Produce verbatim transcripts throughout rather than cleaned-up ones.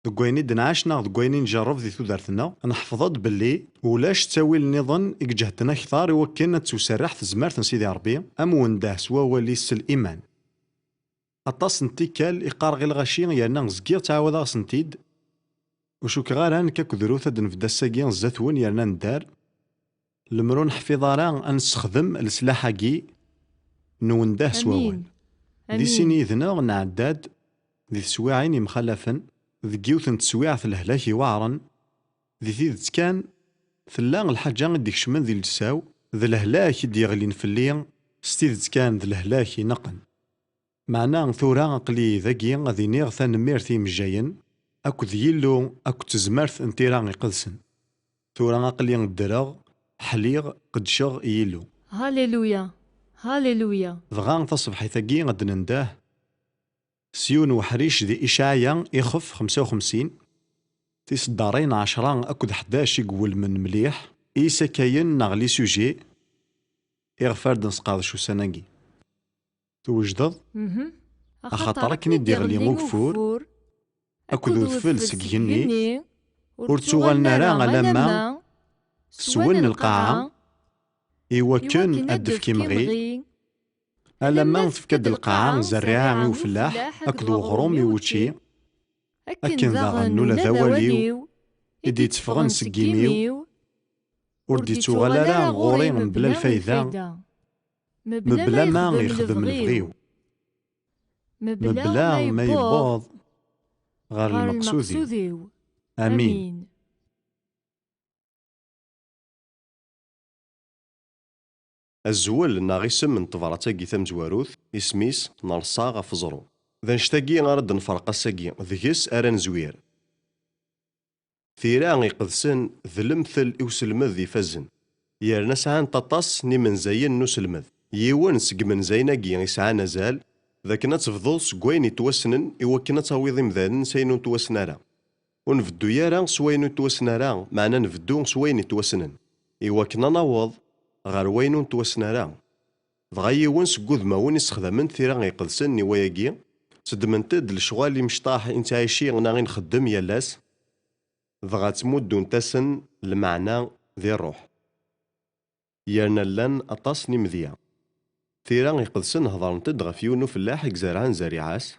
Deg wayen i d-nɛac neɣ deg wayen i njerreb di tudert-nneɣ, neḥfeḍ-d belli ulac ttawil nniḍen i iǧehden akteṛ i wakken ad tewserreḥ tezmert n Sidi Ṛebbi, am wendah s wawal-is s liman. Aṭas n tikkal i qqareɣ i lɣaci yerna zgiɣ ttɛawadeɣ-asen-t-id. Ur cukkeɣ ara nekk akked Ruth ad d-nbedd ass-agi zdat-wen yerna nedder. Lemmer ur neḥfiḍ ara ad nessexdem leslaḥ-agi n wendah s wawal. Di sin yid-neɣ nɛedda-d di teswiɛin yemxalafen, deg yiwet n teswiɛt lehlak iweɛren. Di tidet kan, tella lḥaǧa i d-ikecmen di llebsa-w, d lehlak i d-yeɣlin fell-i, s tidet kan d lehlak ineqqen. Meɛna tura aql-i dagi ad iniɣ tanemmirt i yimejjayen, akked Yillu, akked tezmert n Tira Iqedsen. Tura aql-i ddreɣ, ḥliɣ, qeddceɣ i Yillu. Haleluya! Haleluya! Dɣa taṣebḥit-agi ad d-nendeh s yiwen weḥric di Icɛaya ixef xemsa u xemsin, tiseddarin ɛecra akked ḥdac i iwulmen mliḥ, i yisakayen neɣ les sujets, iɣef ara d-nesqerdec ussan-agi. Twejdeḍ? Mhm. Axaṭer akken i d-iɣelli ugeffur, akked udfel seg igenni, ur ttuɣalen ara alamma swen lqaɛa, iwakken ad d-tefk imɣi, alamma tefka-d lqaɛa zerriɛa i ufellaḥ akked uɣrum i wučči, akken daɣen ula d awal-iw i d-itteffɣen seg imi-w, ur d-ittuɣal ara ɣur-i mebla lfayda, mebla ma ixdem lebɣi-w, mebla ma yewweḍ ɣer lmeqsud-iw. Amin. Azwel neɣ isem n tebṛat-agi tamezwarut, isem-is nerṣa ɣef uẓru. D annect-agi ara d-nferq ass-agi, deg-s ara nezwir. Tira Iqedsen d lemtel i uselmed ifazen, yerna sɛant aṭas n imenzayen n uselmed. Yiwen seg imenzayen-agi yesɛan azal, d akken ad tebduḍ seg wayen yettwassnen i wakken ad tawiḍ imdanen s ayen ur nettwassen ara. Ur nbeddu ara s wayen ur nettwassen ara, meɛna nbeddu s wayen yettwassnen, i wakken ad naweḍ ɣer wayen ur nettwassen ara. Dɣa yiwen seg wudmawen i ssexdament Tira Iqedsen i wayagi, seddment-d lecɣal imecṭaḥ i nettɛici neɣ i nxeddem yal ass, dɣa ttmuddunt-asen lmeɛna di ṛṛuḥ. Yerna llan aṭas n imedya. Tira Iqedsen hedṛent-d ɣef yiwen n ufellaḥ i izerɛen zerriɛa-s,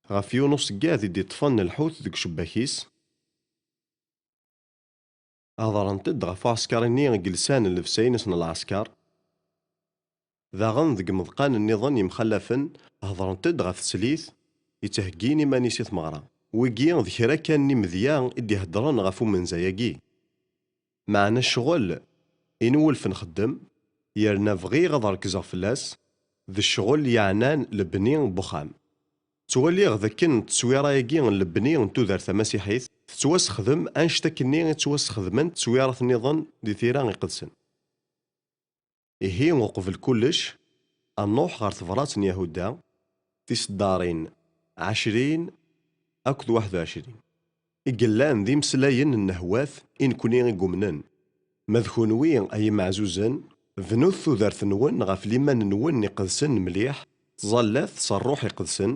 ɣef yiwen uṣeggad i d-iṭṭfen lḥut deg ucebbak-is, hedṛent-d ɣef uɛesker-nni i yelsan llebsa-ines n lɛesker. Daɣen deg imeḍqan nniḍen yemxalafen, hedṛent-d ɣef teslit, yettheggin iman-is i tmeɣra. Wigi d kra kan n imedya i d-iheddren ɣef umenza-agi. Meɛna ccɣel i nwulef nxeddem, yerna bɣiɣ ad rekzeɣ fell-as, d ccɣel yeɛnan lebni n wexxam. Ttwaliɣ d akken tteswira-agi n lebni n tudert tamasiḥit tettwasexdem annect akkenni i ttwasxedment tteswirat nniḍen di Tira Iqedsen. Ihi, uqbel kullec, ad nruḥ ɣer tebrat n Yahuda, tiseddarin ɛecrin akked waḥed u ɛecrin, i yellan d imeslayen n nnehwat i nekni i yumnen. Ma d kunwi, ay imeɛzuzen, bnut tudert-nwen ɣef liman-nwen iqedsen mliḥ, ttẓallat s Ṛṛuḥ Iqedsen,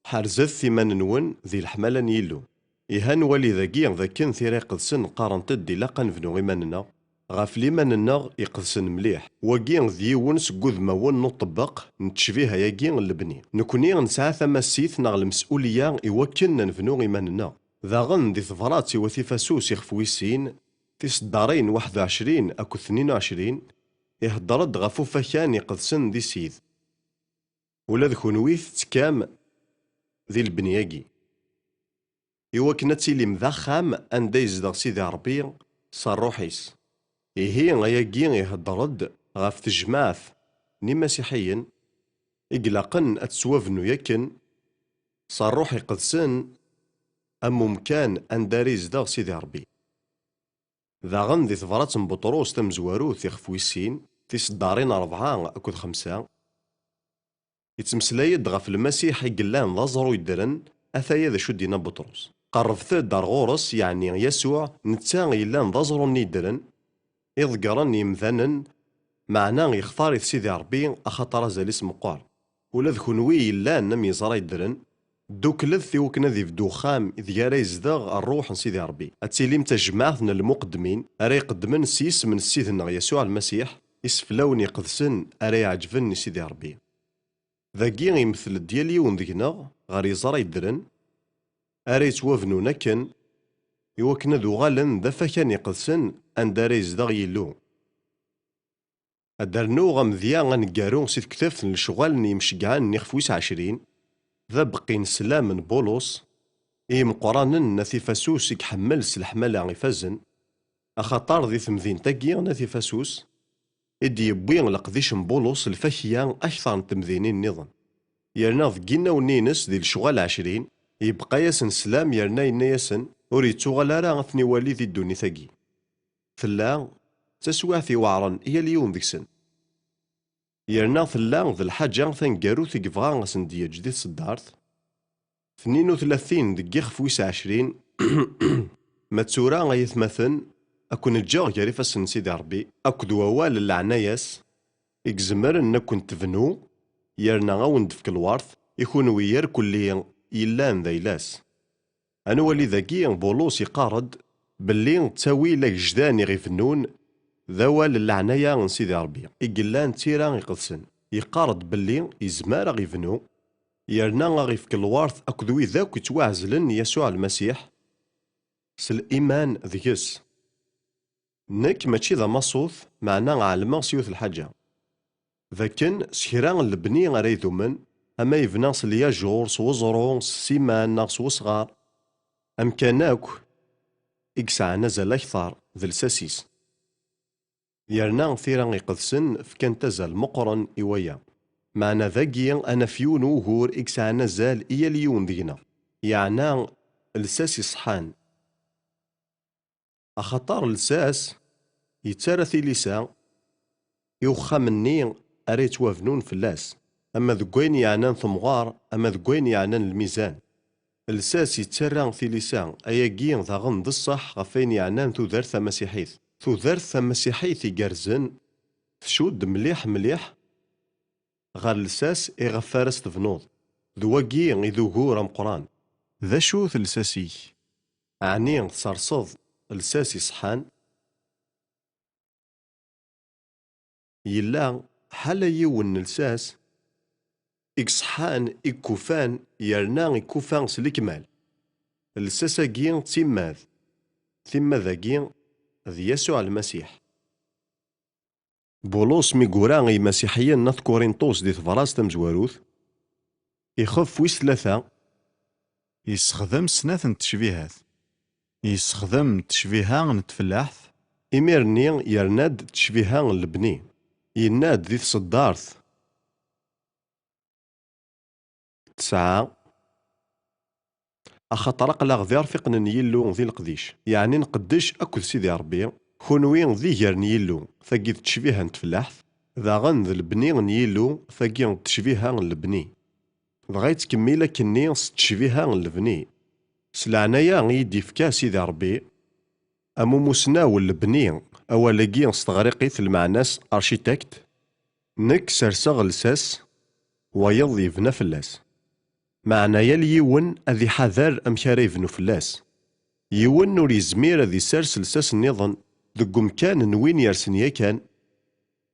ḥerzet iman-nwen di leḥmala n Yillu. Ihi ad nwali dagi d akken Tira Iqedsen qqarent-d ilaq ad nebnu iman-nneɣ, ɣef liman-nneɣ iqedsen mliḥ. Wagi d yiwen seg wudmawen n uṭebbeq n ttecbiha-agi n lebni. Nekni nesɛa tamassit neɣ lemes'uliya i wakken ad nebnu iman-nneɣ. Daɣen di tebrat i wat Ifasus ixef wis sin, tiseddarin waḥed u ɛecrin akked tnin u ɛecrin, ihedder-d ɣef ufakan iqedsen di Sid. Ula d kunwi tettekkam di lebni-agi, i wakken ad tilim d axxam anda yezdeɣ Sidi Ṛebbi s Ṛṛuḥ-is. Ihi, ayagi ihedder-d ɣef tejmaɛt n imasiḥiyen i ilaqen ad tettwabnu akken s Ṛṛuḥ Iqedsen am umkan anda ara yezdeɣ Sidi Ṛebbi. Daɣen di tebrat n Buṭrus tamezwarut ixef wis sin, tiseddarin ṛebɛa akked xemsa, yettmeslay-d ɣef Lmasiḥ i yellan d aẓru yeddren, ataya d acu d-yenna Buṭrus: "Qerrbet-d ar ɣur-s", yeɛni Yasuɛ, netta yellan d aẓru-nni yeddren, iḍeggren yemdanen, meɛna yextar-it Sidi Ṛebbi axaṭer azal-is meqqer. Ula d kunwi yellan am yeẓra yeddren, Dduklet i wakken ad ibedd uxxam ideg ara yezdeɣ Ṛṛuḥ n Sidi Ṛebbi. Ad tilim d tajmaɛt n lmuqeddmin ara iqeddmen s yisem n Ssid-nneɣ Yasuɛ Lmasiḥ, iseflawen iqedsen ara iɛeǧben i Sidi Ṛebbi. Dagi, imtel-d yal yiwen deg-neɣ ɣer yeẓra yeddren, ara yettwabnun akken, i wakken ad uɣalen d afakan iqedsen anda ara yezdeɣ Yillu. Ad d-rnuɣ amedya aneggaru si tektabt n Lecɣal n Yimceggɛen n ixef wis ɛecrin, d abeqqi n sslam n Bulus i yimeqqranen n At Ifasus i iḥemmel s leḥmala ifazen, axaṭer di temdint-agi n At Ifasus i d-yewwi leqdic n Bulus lfakya akteṛ n temdinin nniḍen. Yerna deg yinawen-ines di Lecɣal ɛecrin, yebqa-yasen sslam yerna yenna-yasen ur yettuɣal ara ad ten-iwali di ddunit-agi. Tella d taswiɛt iweɛṛen i yal yiwen deg-sen. Yerna tella d lḥaǧa taneggarut i yebɣa ad sen-d-yeǧǧ di tṣeddart. Tnin u tlatin deg yixef wis ɛecrin, ma d tura ay atmaten, ad ken-ǧǧeɣ gar ifassen n Sidi Ṛebbi akked wawal n leɛnaya-s i izemren ad ken-tebnu, yerna ad wen-d-tefk lweṛt i kunwi irkelli yellan d ayla-s. Ad nwali dagi Bulus iqqar-d belli ttawil agejdan i ɣ-ibennun d awal n leɛnaya n Sidi Ṛebbi i yellan d tira iqedsen. Yeqqar-d belli yezmer a ɣ-ibnu, yerna a ɣ-ifk lweṛt akked wid akk ittwaɛezlen n Yasuɛ Lmasiḥ s liman deg-s. Nekk mačči d amaṣut, meɛna ɛelmeɣ s yiwet lḥaǧa. D akken s kra n lebni ara idumen, ama yebna s lyajur, s weẓru, s ssiman neɣ s wesɣar, amkan akk i yesɛan azal akteṛ d lsas-is. Yerna tira iqedsen fkant azal meqqren i waya. Meɛna dagi ad naf yiwen wugur i yesɛan azal i yal yiwen deg-neɣ, yeɛna lsas iṣeḥḥan. Axaṭer lsas yettarra tilisa i uxxam-nni ara yettwabnun fell-as, ama deg wayen yeɛnan temɣer, ama deg wayen yeɛnan lmizan. Lsas yettarra tilisa, ayagi daɣen d ṣṣeḥ ɣef wayen yeɛnan tudert tamasiḥit. Tudert tamasiḥit igerrzen tcudd mliḥ mliḥ ɣer lsas iɣef ara s-tebnuḍ. D wagi i d ugur ameqqran. D acu-t lsas-ik? Ɛni tserseḍ lsas iṣeḥḥan? Yella ḥala yiwen n lsas i iṣeḥḥan, i ikufan, yerna ikufa s lekmal. Lsas-agi d timmad. Timmad-agi d Yasuɛ Lmasiḥ. Bulus mi yura i yimasiḥiyen n At Kurintus di tebrat tamezwarut, ixef wis tlata, yessexdem snat n tecbihat. Yessexdem ttecbiha n tfellaḥt. Imir-nni yerna-d ttecbiha n lebni. Yenna-d di tṣeddart tesɛa: Axaṭer aql-aɣ d irfiqen n Yillu di leqdic, yeɛni nqeddec akked Sidi Ṛebbi, kunwi d iger n Yillu, tagi d ttecbiha n tfellaḥt, daɣen d lebni n Yillu, tagi d ttecbiha n lebni. Dɣa yettkemmil akkenni s ttecbiha n lebni. S leɛnaya i yi-d-ifka Sidi Ṛebbi, am umusnaw n lebni, awal-agi s teɣriqit lmeɛna-s architecte, nekk serseɣ lsas, wayeḍ yebna fell-as. Meɛna yal yiwen ad iḥader amek ara yebnu fell-as. Yiwen ur yezmir ad isers lsas nniḍen deg umkan n win yersen yakan,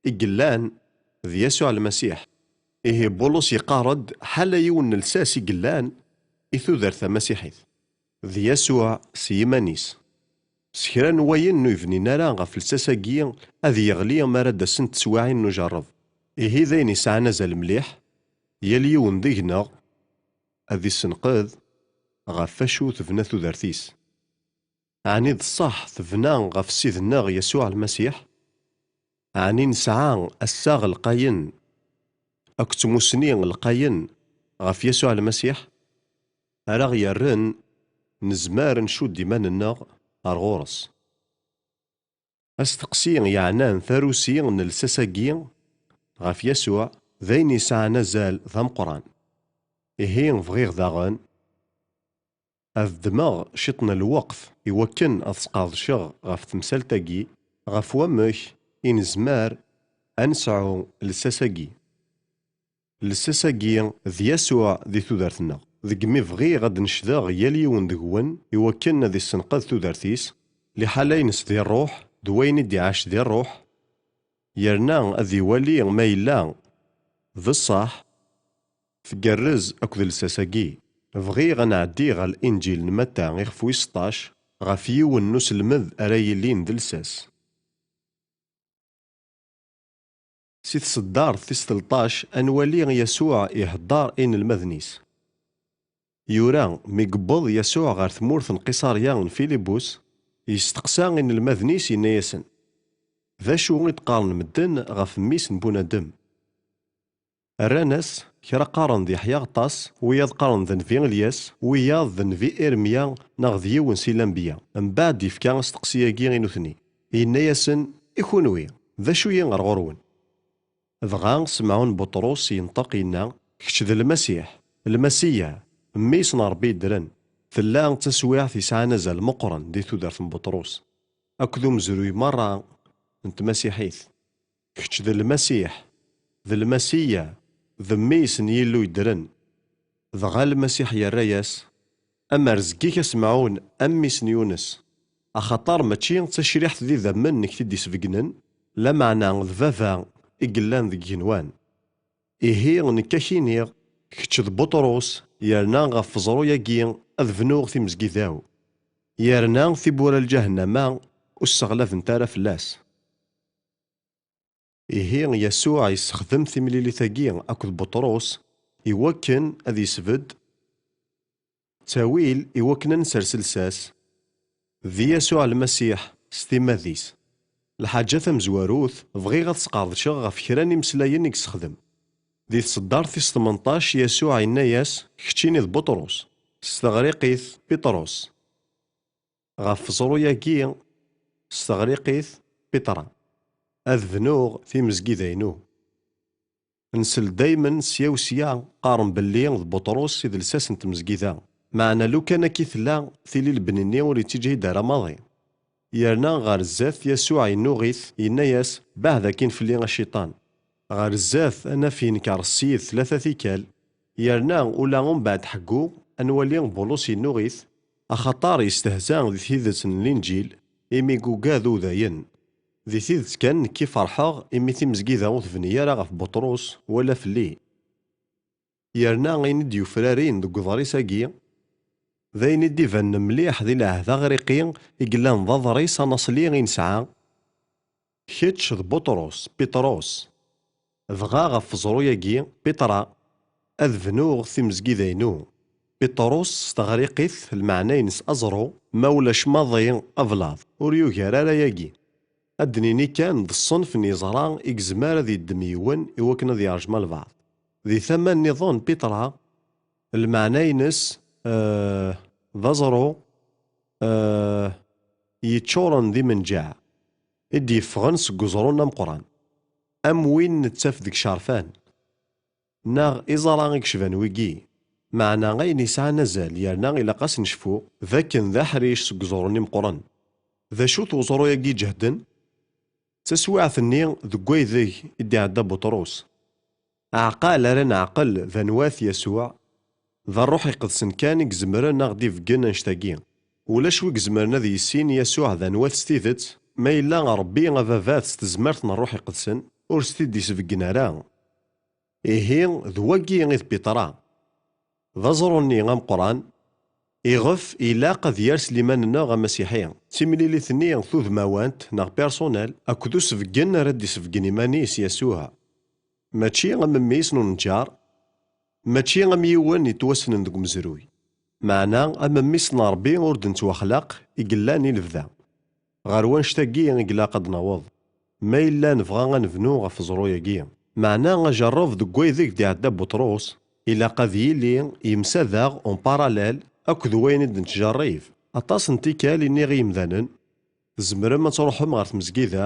i yellan d Yasuɛ Lmasiḥ. Ihi Bulus yeqqar-d ḥala yiwen n lsas i yellan i tudert tamasiḥit, d Yasuɛ s yiman-is. S kra n wayen ur yebnin ara ɣef lsas-agi ad yeɣli mi ara d-asent teswiɛin n ujerreb. Ihi d ayen yesɛan azal mliḥ, yal yiwen deg-neɣ ad issenqed ɣef wacu tebna tudert-is. Ɛni d ṣṣeḥ tebna ɣef Ssid-nneɣ Yasuɛ Lmasiḥ? Ɛni nesɛa assaɣ lqayen akked tmusni lqayen ɣef Yasuɛ Lmasiḥ? Ara ɣ-yerren nezmer ad ncudd iman-nneɣ ar ɣur-s. Asteqsi yeɛnan tarusi n lsas-agi ɣef Yasuɛ d ayen yesɛan azal d ameqqran. Ihi bɣiɣ daɣen ad ddmeɣ ciṭ n lweqt i wakken ad sqerdceɣ ɣef temsalt-agi, ɣef wamek i nezmer ad nesɛu lsas-agi. Lsas-agi d Yasuɛ di tudert-nneɣ. deg mi bɣiɣ ad d-necdeɣ yal yiwen deg-wen i wakken ad issenqed tudert-is, liḥala-ines di ṛṛuḥ d wayen i d-iɛac di ṛṛuḥ, yerna ad iwali ma yella d ṣṣeḥ, tgerrez akked lsas-agi. Bɣiɣ ad nɛeddi ɣer Linǧil n Matta ixef wis seṭṭac, ɣef yiwen n uselmed ara yilin d lsas. Si tseddart tis tleṭṭac, ad nwali Yasuɛ ihedder i inelmaden-is. Yura, mi yewweḍ Yasuɛ ɣer tmurt n Qiṣarya n Filibus, yesteqsa inelmaden-is, yenna-yasen: "D acu i d-qqaren medden ɣef mmi-s n bunadem?" Rran-as: "Kra qqaren d Yeḥya Aɣeṭṭas, wiyaḍ qqaren d nnbi Ilyas, wiyaḍ d nnbi Irmya neɣ d yiwen si lanbeyya." Mbeɛd yefka asteqsi-agi i nutni, yenna-yasen: "I kunwi, d acu-yi ɣer ɣur-wen?" Dɣa Semɛun Buṭrus yenṭeq, yenna: "Kečč d Lmasiḥ, Lmasiya, Mmi-s n Ṛebbi yeddren." Tella d taswiɛt yesɛan azal meqqren di tudert n Buṭrus akked umezruy merra n tmasiḥit. "Kečč d Lmasiḥ, d Lmasiya, d Mmi-s n Yillu yeddren." Dɣa Lmasiḥ yerra-yas: "Amer zgik a Semɛun, a mmi-s n Yunes, axaṭer mačči d tacriḥt d idammen i k-t-id-isbeggnen, lameɛna d Baba i yellan deg igenwan. Ihi nekk a k-iniɣ, kečč d Buṭrus, yerna ɣef uẓru-agi ad bnuɣ timezgida-w, yerna tiwwura n lǧahennama ur sseɣlabent ara fell-as." Ihi, Yasuɛ yessexdem timlilit-agi akked Buṭrus i wakken ad yesbedd ttawil i wakken ad nsers lsas di Yasuɛ Lmasiḥ s timmad-is. Lḥaǧa tamezwarut, bɣiɣ ad sqerdceɣ ɣef kra n yimeslayen i yessexdem. Di tseddart tis tmenṭac, Yasuɛ yenna-yas: "Keččini d Buṭrus, s teɣriqit Piṭrus." Ɣef uẓru-agi, s teɣriqit Piṭra, ad bnuɣ timezgida-inu. Nsel daymen sya u sya qqaren belli d Buṭrus i d lsas n tmezgida, meɛna lukan akka i tella, tili lebni-nni ur yettǧhid ara maḍi. Yerna ɣer zdat, Yasuɛ yennuɣ-it, yenna-yas: "Beɛd akkin fell-i a Cciṭan." Ɣer zdat, ad naf yenker s yid tlata tikkal, yerna ula umbeɛd ḥeggu, ad nwali Bulus yennuɣ-it, axaṭer yestehza di tidet n Linǧil, imi yugad udayen. "Di tidet kan, nekki ferḥeɣ imi timezgida ur tebni ara ɣef Buṭrus wala fell-i." Yerna ayen i d-yufrarin deg uḍris-agi, d ayen i d-ibanen mliḥ di lɛehd aɣriqi i yellan d aḍris anaṣli i nesɛa: "Kečč d Buṭrus, Piṭrus, dɣa ɣef uẓru-agi, Piṭra, ad bnuɣ timezgida-inu." Piṭrus s teɣriqit, lmeɛna-ines aẓru, ma ulac maḍi ablaḍ, ur yugar ara ayagi. Ad d-nini kan d ṣṣenf n yeẓra i yezmer ad yeddem yiwen i wakken ad yerjem albaɛḍ. Di tama nniḍen, Piṭra, lmeɛna-ines, eh, d aẓru, eh, yeččuren d imenǧaɛ, i d-yeffɣen seg uẓru-nni ameqqran, am win nettaf deg Cerfan, neɣ iẓra i yecban wigi, meɛna ayen yesɛan azal yerna ilaq ad s-necfu, d akken d aḥric seg uẓru-nni meqqren. D acu-t uẓru-agi iǧehden? D taswiɛt-nni deg waydeg i d-iɛedda Buṭrus. Aɛqal ara neɛqel d anwa-t Yasuɛ, d Ṛṛuḥ Iqedsen kan i izemren ad ɣ-d-ibeggen annect-agi. Ulac wi izemren ad yissin Yasuɛ d anwa-t s tidet, ma yella Ṛebbi Ababat s tezmert n Ṛṛuḥ Iqedsen ur s-t-id-isbeggen ara. Ihi, d wagi i d Piṭra. D aẓru-nni ameqqran, iɣef ilaq ad yers liman-nneɣ amasiḥi. D timlilit-nni tudmawant neɣ personnel akked usebggen ara d-isebggen iman-is Yasuɛ. Mačči am mmi-s n unǧar, mačči am yiwen yettwassnen deg umezruy. Meɛna, am mmi-s n Ṛebbi ur d-nettwaxlaq i yellan i lebda. Ɣer wanect-agi i ilaq ad d-naweḍ, ma yella nebɣa ad nebnu ɣef uẓru-agi. Meɛna ajerreb deg waydeg d-iɛedda Buṭrus, ilaq ad yili yemsadaɣ en parallèle akked wayen i d-nettjerrib. Aṭas n tikkal i nniɣ i yemdanen, tzemrem ad truḥem ɣer tmezgida,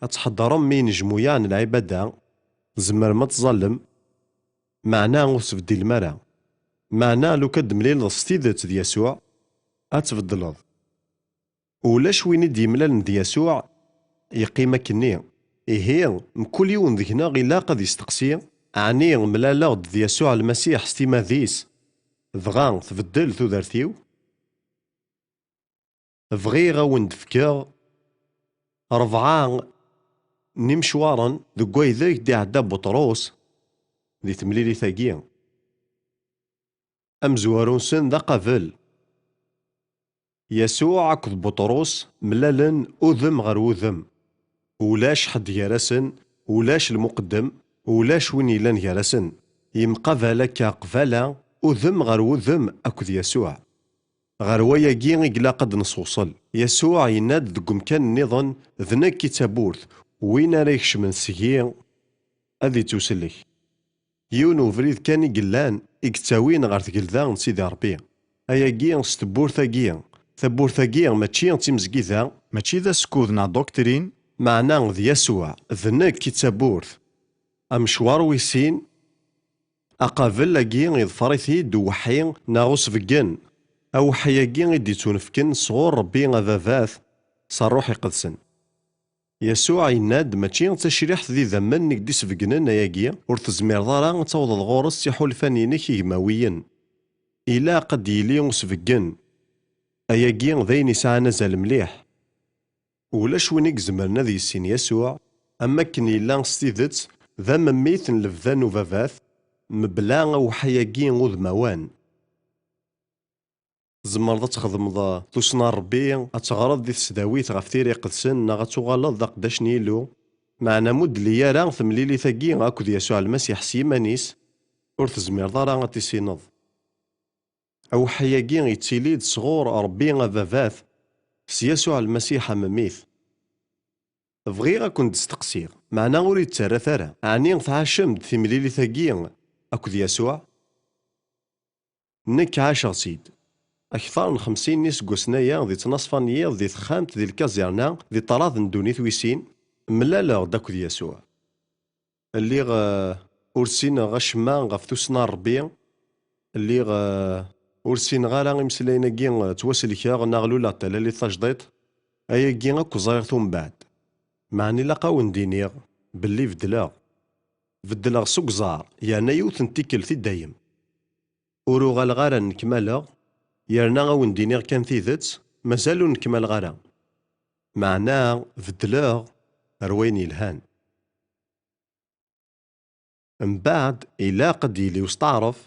ad tḥeddṛem mi nnejmuyaɛ n lɛibada, tzemrem ad tẓallem, meɛna ur tbeddilem ara. Meɛna lukan d-temlileḍ s tidet d Yasuɛ, ad tbeddleḍ. Ulac win i d-yemlalen d Yasuɛ yeqqim akkenni. Ihi, mkul yiwen deg-neɣ ilaq ad yesteqsi, ɛni mlaleɣ-d d Yasuɛ Lmasiḥ s timmad-is? Dɣa tbeddel tudert-iw. Bɣiɣ a wen-d-fkeɣ rebɛa n yimecwaren deg waydeg d-iɛedda Buṭrus di temlilit-agi. Amezwaru-nsen d aqabel. Yasuɛ akked Buṭrus mlalen udem ɣer wudem. Ulac ḥedd gar-asen, ulac lmuqeddem, ulac win yellan gar-asen. Yemqabal akka qbala, udem ɣer wudem akked Yasuɛ. Ɣer wayagi i ilaq ad d-neswṣel. Yasuɛ yenna-d deg umkan nniḍen, "D nekk i d tawwurt, win ara ikecmen seg-i ad ittusellek." Yiwen ubrid kan i yellan, i yettawin ɣer tgelda n Sidi Ṛebbi. Ayagi s tewwurt-agi. Tawwurt-agi mačči d timezgida, mačči d asekkud neɣ doctrine, meɛna d Yasuɛ, d nekk i d tawwurt. Amecwar wis sin, aqabel-agi iḍfer-it-id uweḥḥi neɣ usbeggen. Aweḥḥi-agi i d-ittunefken sɣur Ṛebbi Ababat s Ṛṛuḥ Iqedsen. Yasuɛ yenna-d, "Mačči d tacriḥt d idammen i k-d-isbeggnen ayagi, ur tezmireḍ ara ad tawḍeḍ ɣur-s s iḥulfan-inek igmawiyen. Ilaq ad d-yili usbeggen." Ayagi d ayen yesɛan azal mliḥ. Ulac win i izemren ad yissin Yasuɛ, am wakken yella s tidet d amemmit n lebda n ubabat, mebla aweḥḥi-agi udmawan. Tzemreḍ ad txedmeḍ tussna n Ṛebbi, ad teɣreḍ di tesdawit ɣef Tira Iqedsen, neɣ ad tuɣaleḍ d aqeddac n Yillu. Meɛna ma ur d-telli ara temlilit-agi akked Yasuɛ Lmasiḥ s yiman-is, ur tezmireḍ ara ad tissineḍ. Aweḥḥi-agi yettili-d sɣur Ṛebbi Ababat s Yasuɛ Lmasiḥ am mmi-t. Bɣiɣ ad ken-d-steqsiɣ, meɛna ur yettarrat ara, ɛni tɛacem-d timlilit-agi akked Yasuɛ? Nekk ɛaceɣ-tt-id. Akteṛ n xemsin n yiseggasen aya di ttnaṣfa n yiḍ di texxamt di lkazirna di ṭṭrad n ddunit wis sin, mlaleɣ-d akked Yasuɛ. Lliɣ, eh, ur ssineɣ acemma ɣef tussna n Ṛebbi. Lliɣ, eh, ur ssineɣ ara imeslayen-agi, eh, ttwasellkeɣ neɣ luleɣ talalit tajdiṭ. Ayagi akk ẓriɣ-t umbeɛd. Meɛna ilaq a wen-d-iniɣ belli beddleɣ. Beddleɣ s ugeẓar, yerna yiwet n tikkelt i dayem. Ur uɣaleɣ ara nnekmaleɣ, yerna a wen-d-iniɣ kan tidet, mazal ur nnekmaleɣ ara. Meɛna beddleɣ ar wayen yelhan. Mbeɛd, ilaq ad d-yili usteɛref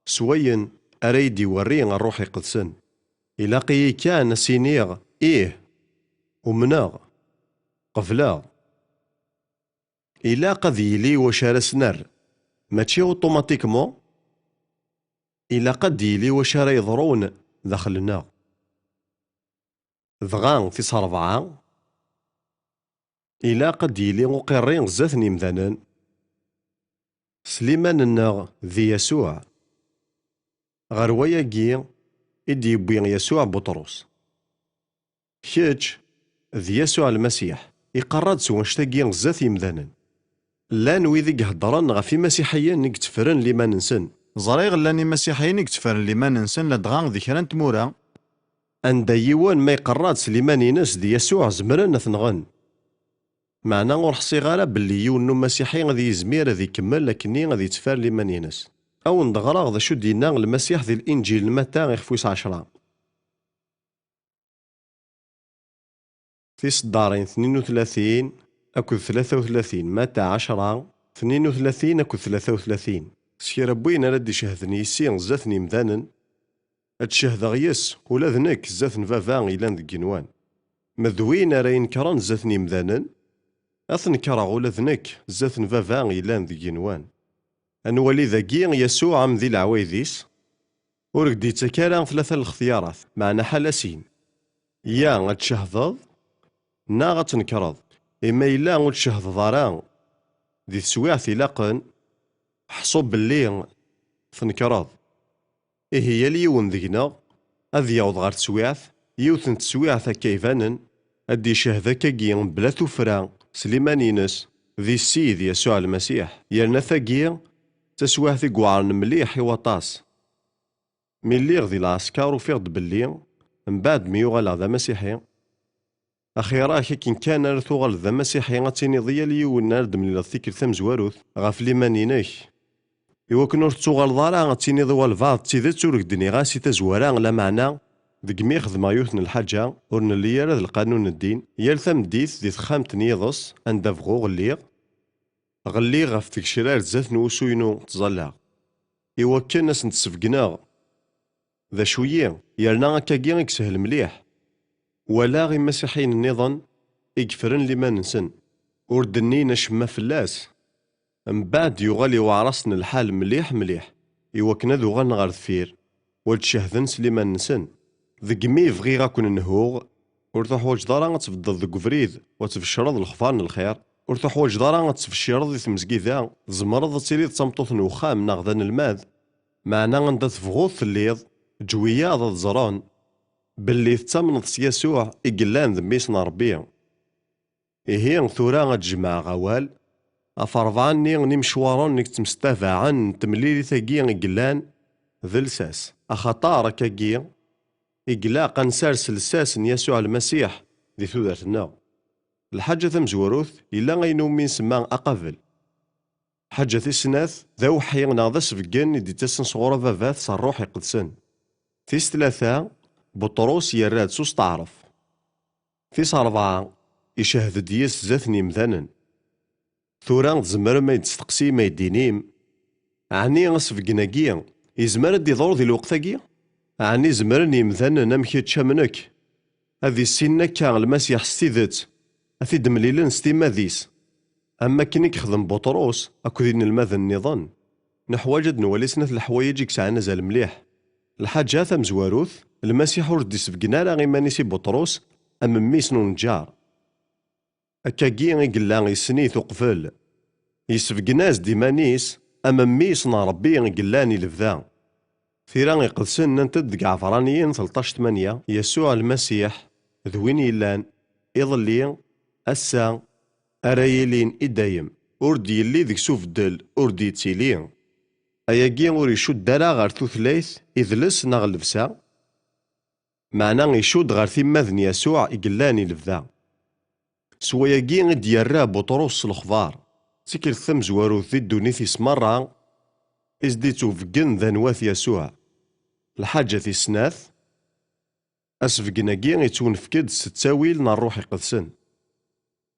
s wayen ara yi-d-iwerri Ṛṛuḥ Iqedsen. Ilaq-iyi kan ad s-iniɣ, ih, umneɣ, qebleɣ. Ilaq ad yili wacu ara s-nerr, mačči uṭumatikmu. Ilaq ad d-yili wacu ara yeḍrun daxel-nneɣ. Dɣa, tis ṛebɛa, ilaq ad d-yili uqirri zdat n yimdanen s liman-nneɣ di Yasuɛ. Ɣer wayagi i d-yewwi Yasuɛ Buṭrus. Kečč d Yasuɛ Lmasiḥ, iqerra-d s wanect-agi zdat yimdanen. Llan wid i iheddren ɣef imasiḥiyen i yettefren liman-nsen. Ẓriɣ llan imasiḥiyen i yettefren liman-nsen ladɣa di kra n tmura. Anda yiwen ma iqerra-d s liman-ines d Yasuɛ, zemren ad t-nɣen. Meɛna ur ḥṣiɣ ara belli yiwen n umasiḥi ad yizmir ad ikemmel akkenni ad yetteffer liman-ines. A wen-d-ɣreɣ d acu d-yenna Lmasiḥ di Linǧil n Matta ixef wis ɛecṛa. Tiseddarin tnin u tlatin akked tlata u tlatin, Matta ɛecṛa, tnin u tlatin akked tlata u tlatin. S kra n wayen ara d-icehden yis-i zdat n yimdanen, ad d-cehdeɣ yes ula d nekk zdat n Baba yellan deg igenwan. Ma d win ara inekṛen zdat n yimdanen, ad t-nekṛeɣ ula d nekk zdat n Baba yellan deg igenwan. Ad nwali dagi Yasuɛ amdi leɛwayed-is, ur ak-d-yettak ara tlata n lextyarat, meɛna ḥala sin. Ya ad tcehdeḍ, neɣ ad tnekṛeḍ. Imi yella ur tcehdeḍ ara di teswiɛt ilaqen, ḥṣu belli tnekṛeḍ. Ihi yal yiwen deg-neɣ ad yaweḍ ɣer teswiɛt, yiwet n teswiɛt akka ibanen, ad d-icehhed akkagi mebla tuffra s liman-ines di Ssid Yasuɛ Lmasiḥ, yerna tagi d taswiɛt i iweɛren mliḥ i waṭas. Mi lliɣ di lɛesker ufiɣ-d belli, mbeɛd mi uɣaleɣ d amasiḥi, axir-ak akken kan ara tuɣaleḍ d amasiḥi ad tiniḍ i yal yiwen ara d-temlileḍ tikkelt tamezwarut ɣef liman-inek. Iwakken ur tettuɣaleḍ ara ad tiniḍ i walbeɛḍ d tidet ur k-d-nniɣ-as i tazwara, lameɛna deg mi xedmeɣ yiwet n lḥaǧa ur nelli ara d lqanun n ddin, yal tameddit di texxamt n yiḍes anda bɣuɣ lliɣ, ɣelliɣ ɣef tgecrar zdat n wusu-inu ttẓallaɣ, iwakken ad sen-d-sbeggneɣ d acu-yi, yerna akkagi i yeshel mliḥ. Walaɣ imasiḥiyen nniḍen i yeffren liman-nsen, ur d-nnin acemma fell-as. Mbeɛd yuɣal iweɛer-asen lḥal mliḥ mliḥ, iwakken ad uɣalen ɣer deffir, u ad cehden s liman-nsen. Deg mi bɣiɣ ad ken-nhuɣ, ur tuḥwaǧeḍ ara ad tbeddeḍ deg ubrid, u ad tbecreḍ lexbar n lxir, ur tuḥwaǧeḍ ara ad tbecreḍ di tmezgida, tzemreḍ ad tiliḍ d tameṭṭut n uxxam neɣ d anelmad, meɛna anda tebɣuḍ telliḍ, eǧǧ wiyaḍ ad ẓren belli tettamneḍ s Yasuɛ i yellan d Mmi-s n Ṛebbi. Ihi, tura ad d-jemɛeɣ awal ɣef ṛebɛa-nni n imecwaren i yettemsettabaɛen n temlilit-agi i yellan d lsas, axaṭer akkagi i ilaq ad nsers lsas n Yasuɛ Lmasiḥ di tudert-nneɣ. Lḥaǧa tamezwarut, yella ayen umi nsemma aqabel. Lḥaǧa tis snat, d awḥi neɣ d asbeggen i d-ittasen sɣur Ababat s Ṛṛuḥ Iqedsen. Tis tlata, Buṭrus yerra-d s usteɛref. Tis ṛebɛa, icehhed-d yis zdat n yimdanen. Tura tzemrem ad d-testeqsim, ad d-tinim, ɛni asbeggen-agi yezmer ad d-iḍru di lweqt-agi? Ɛni zemren yimdanen am kečč am nekk ad issinen akka Lmasiḥ s tidet, ad t-id-mlilen s timmad-is, am wakken i yexdem Buṭrus akked inelmaden nniḍen? Neḥwaǧ ad nwali snat leḥwayeǧ i yesɛan azal mliḥ. Lḥaǧa tamezwarut, Lmasiḥ ur d-isbeggen ara iman-is i Buṭrus am mmi-s n uneǧǧar. Akkagi i yella yessen-it uqbel. Yesbeggen-as-d iman-is am mmi-s n Ṛebbi i yellan i lebda. Tira Iqedsen nnant-d deg Ɛebṛaniyen tleṭṭac tmanya, Yasuɛ Lmasiḥ d win yellan iḍelli, ass-a, ara yilin i dayem. Ur d-yelli deg-s ubeddel, ur d-yettili. Ayagi ur icudd ara ɣer tutlayt, idles neɣ llebsa, meɛna icudd ɣer timmad n Yasuɛ i yellan i lebda. S wayagi i d-yerra Buṭrus s lexbar, d tikkelt tamezwarut di ddunit-is merra i s-d-ittubeggen d anwa-t Yasuɛ. Lḥaǧa tis snat, asbeggen-agi ittwenfek-d s ttawil n Ṛṛuḥ Iqedsen.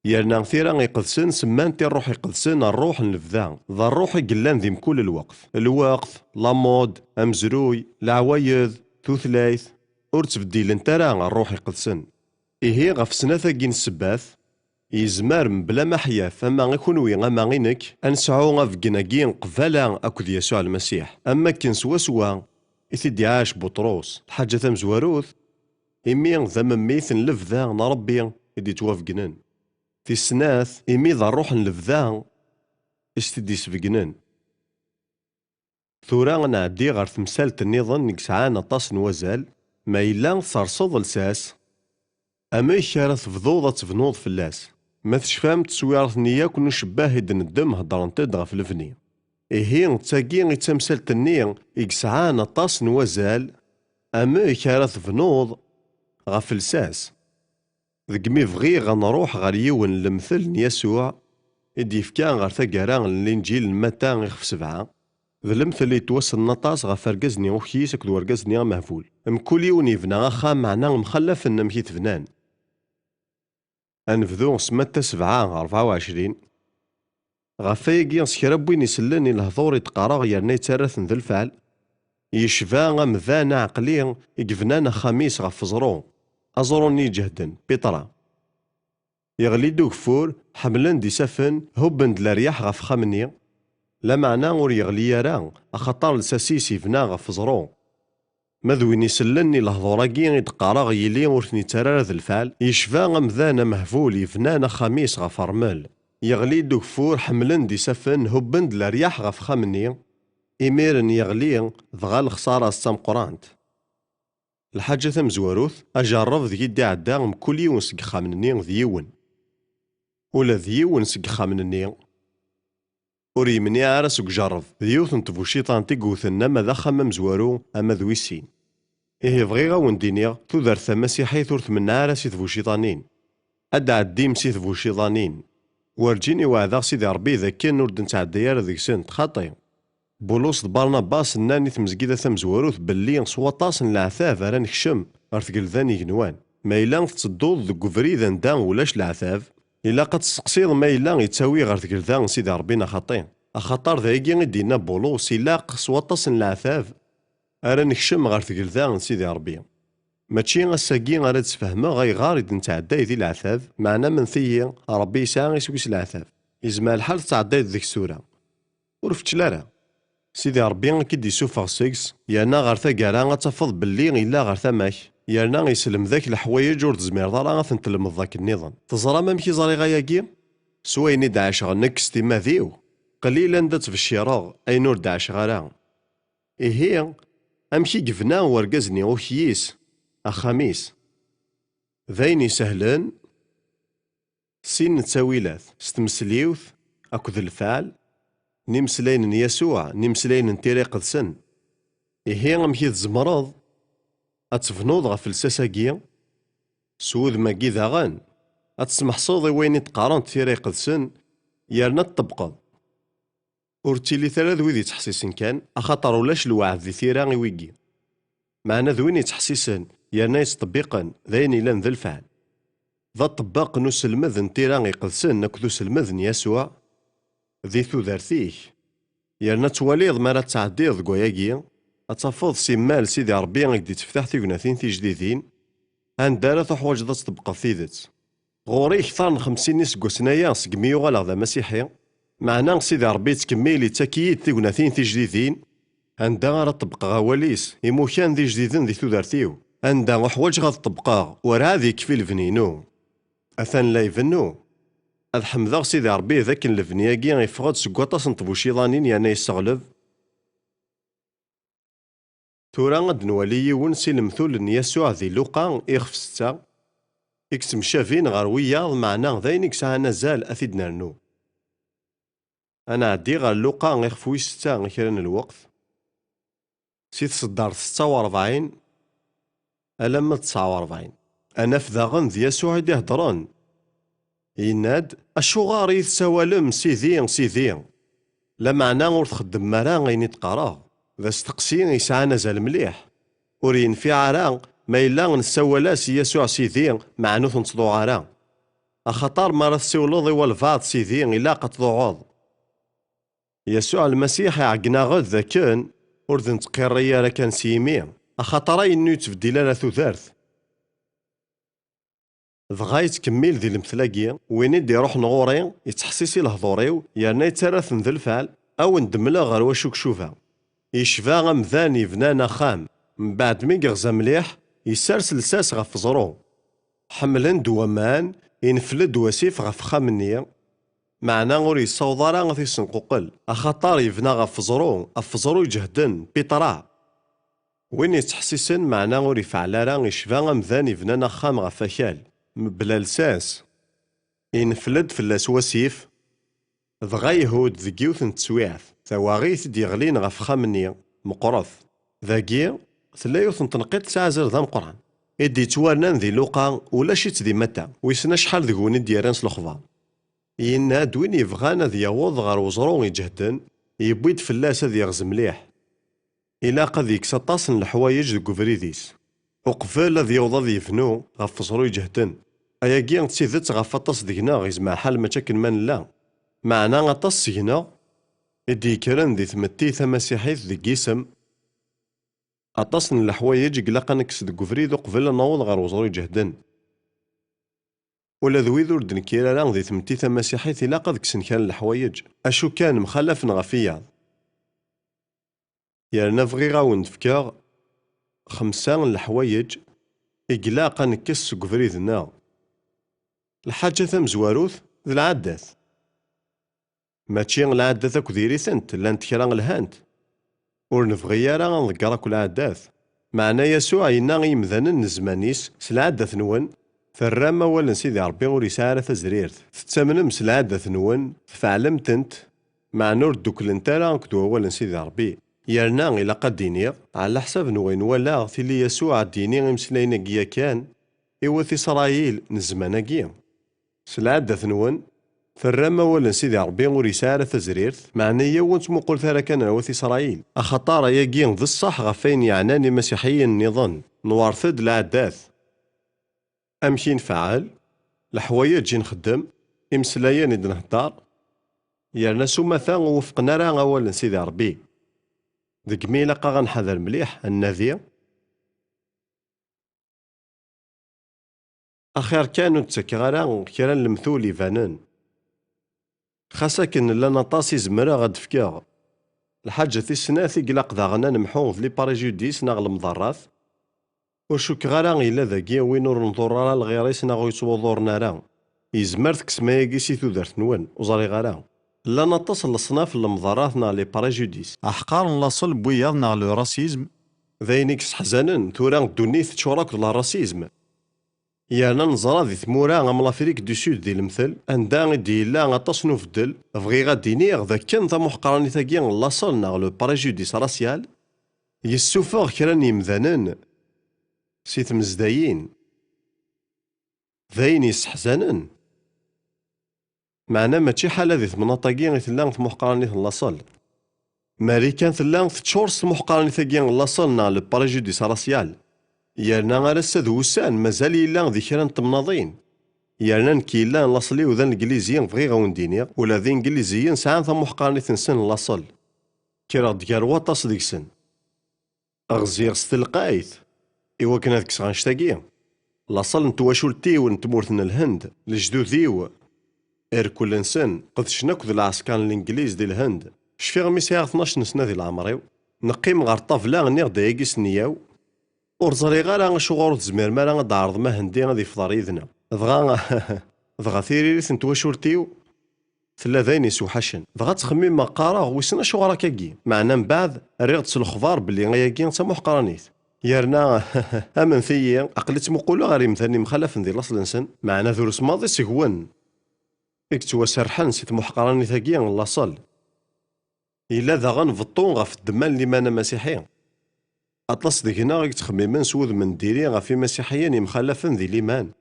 Yerna tira iqedsen semmant i Ṛṛuḥ Iqedsen Ṛṛuḥ n lebda, d ṛṛuḥ i yellan di mkul lweqt. Lweqt, la mode, amezruy, leɛwayed, tutlayt, ur ttbeddilent ara Ṛṛuḥ Iqedsen. Ihi ɣef snat-agi n ssebbat, yezmer mebla ma ḥyaf ama i kunwi ama i nekk, ad nesɛu abeggen-agi qbala akked Yasuɛ Lmasiḥ, am wakken swaswa i t-id-iɛac Buṭrus. Lḥaǧa tamezwarut, imi d amemmit n lebda n Ṛebbi i d-ittwabegnen. Tis snat, imi d ṛṛuḥ n lebda i s-t-id-isbegnen. Tura ad nɛeddi ɣer temsalt nniḍen i yesɛan aṭas n wazal, ma yella tserseḍ lsas, amek ara tebduḍ ad tebnuḍ fell-as? Ma tecfam tteswiṛt-nni yakk n ucebbah i d-neddem heddrent-d ɣef lebni. Ihi, d tagi i d tamsalt-nni i yesɛan aṭas n wazal, amek ara tebnuḍ ɣef lsas. Deg mi bɣiɣ ad nruḥ ɣer yiwen n lemtel n Yasuɛ i d-yefka ɣer taggara n Linǧil n Mata ixef sebɛa, d lemtel yettwassnen aṭas ɣef wergaz-nni ukyis akked wergaz-nni amehbul. Mkul yiwen yebna axxam, meɛna mxallafen amek i t-bnan. Ad nebdu s Matta sebɛa, rebɛa u ɛecrin. Ɣef wayagi, s kra n win isellen i lehdur i d-qqareɣ yerna yettarra-ten d lfeɛl, yecba amdan aɛeqli i yebnan axxam-is ɣef uẓru, aẓru-nni iǧehden, Pitra. Yeɣli-d ugeffur, ḥemmlen-d isaffen, hubben-d leryaḥ ɣef uxxam-nni, lameɛna ur yeɣli ara, axaṭer lsas-is yebna ɣef uẓru. Ma d win isellen i lehdur-agi i d-qqareɣ yili ur ten-ittarra ara d lfeɛl, yecba amdan amehbul yebnan axxam-is ɣef ṛṛmel. Yeɣli-d ugeffur, ḥemmlen-d isaffen, hubben-d leryaḥ ɣef uxxam-nni, imiren yeɣli, dɣa lexṣara-s d tameqqrant. Lḥaǧa tamezwarut, ajerreb deg i d-iɛedda mkul yiwen seg yexxamen-nni d yiwen. Ula d yiwen seg yexxamen-nni ur yemniɛ ara seg ujerreb. D yiwet n tbuciḍant i yewten ama d axxam amezwaru ama d wis sin. Ihi bɣiɣ a wen-d-iniɣ, tudert tamasiḥit ur tmenneɛ ara si tbuciḍanin. Ad d-tɛeddim si tbuciḍanin. Werǧin i weɛdeɣ Sidi Ṛebbi d akken ur d-nettɛedday ara deg-sent, xaṭi. Bulus d Barnabas nnan i tmezgida tamezwarut belli s waṭas n leɛtab ara nekcem ɣer tgelda n yigenwan. Ma yella tettedduḍ deg ubrid anda ulac leɛtab, ilaq ad testeqsiḍ ma yella yettawi ɣer tgelda n Sidi Ṛebbi neɣ xaṭi. Axaṭer d ayagi i d-yenna Bulus, ilaq s waṭas n leɛtab ara nekcem ɣer tgelda n Sidi Ṛebbi. Mačči ass-agi ara d-sfehmeɣ ayɣer i d-nettɛedday di leɛtab, meɛna mnet-iyi, Ṛebbi yesɛa iswi s leɛtab. Yezmer lḥal tettɛeddayeḍ deg-s tura. Ur feččel ara. Sidi Ṛebbi ad k-id-issufeɣ seg-s, yerna ɣer taggara ad tafeḍ belli yella ɣer tama-k, yerna yesselmed-ak leḥwayeǧ ur tezmireḍ ara ad tent-tlemdeḍ akken nniḍen. Teẓram amek i ẓriɣ ayagi? S wayen i d-ɛaceɣ nekk s timmad-iw, qlil anda ttbeccireɣ ayen ur d-ɛaceɣ ara. Ihi, amek i yebna urgaz-nni ukyis axxam-is? D ayen isehlen, sin n ttawilat, s tmesliwt akked lfeɛl n imeslayen n Yasuɛ, n imeslayen n Tira Iqedsen. Ihi, amek i tzemreḍ ad tebnuḍ ɣef lsas-agi, s wudem-agi daɣen, ad tesmeḥseḍ i wayen i d-qqarent Tira Iqedsen, yerna ad tṭebbqeḍ? Ur ttilit ara d wid yettḥessisen kan, axaṭer ulac lweɛd di tira i wigi. Meɛna d win yettḥessisen, yerna yettṭebbiqen, d ayen ilan d lfeɛl. D aṭebbaq n uselmed n tira iqedsen akked uselmed n Yasuɛ di tudert-ik. Yerna ttwaliḍ mi ara tettɛeddiḍ deg wayagi, ad tafeḍ simmal Sidi Ṛebbi i k-d-itteftaḥ tignatin tijdidin, anda ara tuḥwaǧeḍ ad tṭebbqeḍ tidet. Ɣur-i kter n xemsin iseggasen aya segmi uɣaleɣ d amasiḥi, meɛna Sidi Ṛebbi yettkemmil yettak-iyi-d tignatin tijdidin, anda ara ṭebbqeɣ awal-is, imukan d ijdiden di tudert-iw, anda uḥwaǧeɣ ad ṭebbqeɣ, werɛad yekfi lebni-inu. Atan la ibennu. Ad ḥemdeɣ Sidi Ṛebbi d akken lebni-agi yeffeɣ-d seg waṭas n tbuciḍanin yerna yesseɣleb. Tura ad nwali yiwen si lemtul n Yasuɛ di Luqa ixef setta, i yettemcabin ɣer wiyaḍ, meɛna d ayen i yesɛan azal ad t-id-nernu. Ad nɛeddi ɣer Luqa ixef wis setta i kra n lweqt, si tseddart setta u ṛebɛin alamma d tesɛa u ṛebɛin. Ad naf daɣen d Yasuɛ i d-iheddren. Yenna-d, "Acuɣer i yi-tessawalem Sidi, Sidi, lameɛna ur txeddmem ara ayen i d-qqareɣ?" D asteqsi yesɛan azal mliḥ. Ur yenfiɛ ara ma yella nessawal-as i Yasuɛ Sidi, meɛna ur t-nettḍuɛ ara. Axaṭer mi ara tessiwleḍ i walbeɛḍ Sidi, ilaq ad tḍuɛeḍ. Yasuɛ Lmasiḥ iɛeggen-aɣ-d dakken ur d-nettqirri ara kan s yimi, axaṭer ayen ur yettbeddil ara tudert. Dɣa yettkemmil di lemtel-agi, "Win i d-iruḥen ɣur-i, yettḥessis i lehdur-iw, yerna yettarra-ten d lfeɛl, a wen-d-mleɣ ɣer wacu kcuba. Yecba amdan yebnan axxam, mbeɛd mi yeɣza mliḥ, yessers lsas ɣef uẓru. Ḥemmlen-d waman, infel-d wasif ɣef uxxam-nni, meɛna ur yessaweḍ ara ad t-yessenquqel, axaṭer yebna ɣef uẓru, ɣef uẓru iǧehden, pitra." Win yettḥessisen, meɛna ur ifɛel ara, icba amdan ibnan axxam ɣef akal, mebla lsas. Infel-d fell-as wasif, dɣa ihudd deg yiwet n teswiɛt, tawaɣit i d-yeɣlin ɣef uxxam-nni, meqqret. Dagi, tella yiwet n tenqiḍt tesɛa azal d ameqqran, i d-yettwarnan di Luqa, ulac-itt di Matta, wissen acḥal deg-wen i d-yerran s lexbar. Yenna-d win yebɣan ad yaweḍ ɣer weẓru iǧehden, yewwi-d fell-as ad yeɣz mliḥ. Ilaq ad yekkes aṭas n leḥwayeǧ deg ubrid-is, uqbel ad yaweḍ ad yebnu ɣef weẓru iǧehden. Ayagi d tidet ɣef waṭas deg-neɣ yezmer lḥal mačči akken ma nella. Meɛna aṭas seg-neɣ i d-yekkren di tmetti tamasiḥit deg yisem, aṭas n leḥwayeǧ i ilaq ad nekkes deg ubrid uqbel ad naweḍ ɣer weẓru iǧehden. Ula d wid ur d-nekkir ara di tmetti tamasiḥit ilaq ad kksen kra n leḥwayeǧ, acu kan mxalafen ɣef wiyaḍ. Yerna bɣiɣ a wen-d-fkeɣ xemsa n leḥwayeǧ i ilaq ad nekkes seg ubrid-nneɣ. Lḥaǧa tamezwarut d lɛaddat. Mačči lɛaddat akk diri-tent, llant kra lhant. Ur nebɣi ara ad nḍegger akk lɛaddat. Meɛna Yasuɛ yenna i yemdanen n zzman-is, s lɛaddat-nwen, terram awal n Sidi Ṛebbi ur yesɛi ara tazrirt. Tettamnem s lɛaddat-nwen, tfeɛlem-tent, meɛna ur dduklent ara akked wawal n Sidi Ṛebbi. Yerna ilaq ad d-iniɣ, ɛla ḥsab n wayen walaɣ, tili Yasuɛ ad d-yini imeslayen-agi yakan i wat Isṛayil n zzman-agi. S lɛaddat-nwen, Terram awal n Sidi Ṛebbi ur yesɛi ara tazrirt, meɛna yaw ur ttmuqulet ara kan ar wat Isṛayil, axaṭer ayagi d ṣṣeḥ ɣef wayen yeɛnan imasiḥiyen nniḍen, newṛet-d lɛadat. Amek i nfeɛɛel? Leḥwayeǧ i nxeddem, imeslayen i d-nheddeṛ, yerna s umata ur wufqen ara awal n Sidi Ṛebbi. Degmi ilaq-aɣ ad nḥader mliḥ, ad nnadi. Axir kan ur d-ttakeɣ ara kra n lemtul ibanen. Xas akken llan aṭas i zemreɣ ad d-fkeɣ. Lḥaǧa tis snat i ilaq daɣen ad nemḥu d les préjudices neɣ lemḍerrat. Ur cukkeɣ ara yella dagi win ur nḍurr ara lɣir-is neɣ ur yettwuḍuren ara. Yezmer tekksem ayagi si tudert-nwen, ur ẓriɣ ara. Llan aṭas n leṣnaf n lemḍerrat neɣ les préjudices. Aḥeqqar n laṣel n wiyaḍ neɣ le racisme. D ayen i yesseḥzanen, tura ddunit teččur akk d le racisme. Yerna neẓra di tmura am l'Afrique du Sud di lemtel, anda i d-yella aṭas n ubeddel, bɣiɣ ad d-iniɣ d akken tamuḥqranit-agi n laṣel neɣ le préjudice racial, yessufeɣ kra n yemdanen si tmezdayin. D ayen yesseḥzanen. Meɛna mačči ḥala di temnaḍt-agi i tella tmuḥqranit n laṣel. Marikan tella teččur s tmuḥqranit-agi n laṣel neɣ le préjudice racial. Yerna ar ass-a d wussan mazal yella di kra n temnaḍin. Yerna nekk yellan laṣel-iw d aneglizi, bɣiɣ ad wen-d-iniɣ, ula d ingliziyen sɛan tamuḥqranit-nsen n laṣel. Kkreɣ-d gar waṭas deg-sen. Ɣziɣ s telqayt i wakken ad kkseɣ annect-agi. Laṣel n twacult-iw n tmurt n Lhend, lejdud-iw, irkel-nsen, qedcen akk d lɛesker n Lengliz di Lhend. Cfiɣ mi sɛiɣ tnac n sna di leɛmer-iw. Neqqim ɣer ṭṭabla, nniɣ-d ayagi s nneyya-w. Ur ẓriɣ ara acuɣer ur tezmirem ara ad d-tɛerḍem Ahendi ad ifḍer yid-neɣ. Dɣa, dɣa tiririt n twacult-iw, tella d ayen yessewḥacen. Dɣa ttxemmimeɣ, qqareɣ, wissen acuɣer akkagi? Meɛna mbeɛd, rriɣ-d s lexbar belli ayagi d tamuḥqranit. Yerna, amnet-iyi, aql-i ttmuquleɣ ɣer yimdanen yemxalafen di laṣel-nsen, meɛna drus maḍi seg-wen i yettwaserrḥen si tmuḥqranit-agi n laṣel. Yella daɣen beṭṭu ɣef ddemma n liman amasiḥi. Aṭas deg-neɣ i yettxemmimen s wudem n diri ɣef imasiḥiyen yemxalafen di liman.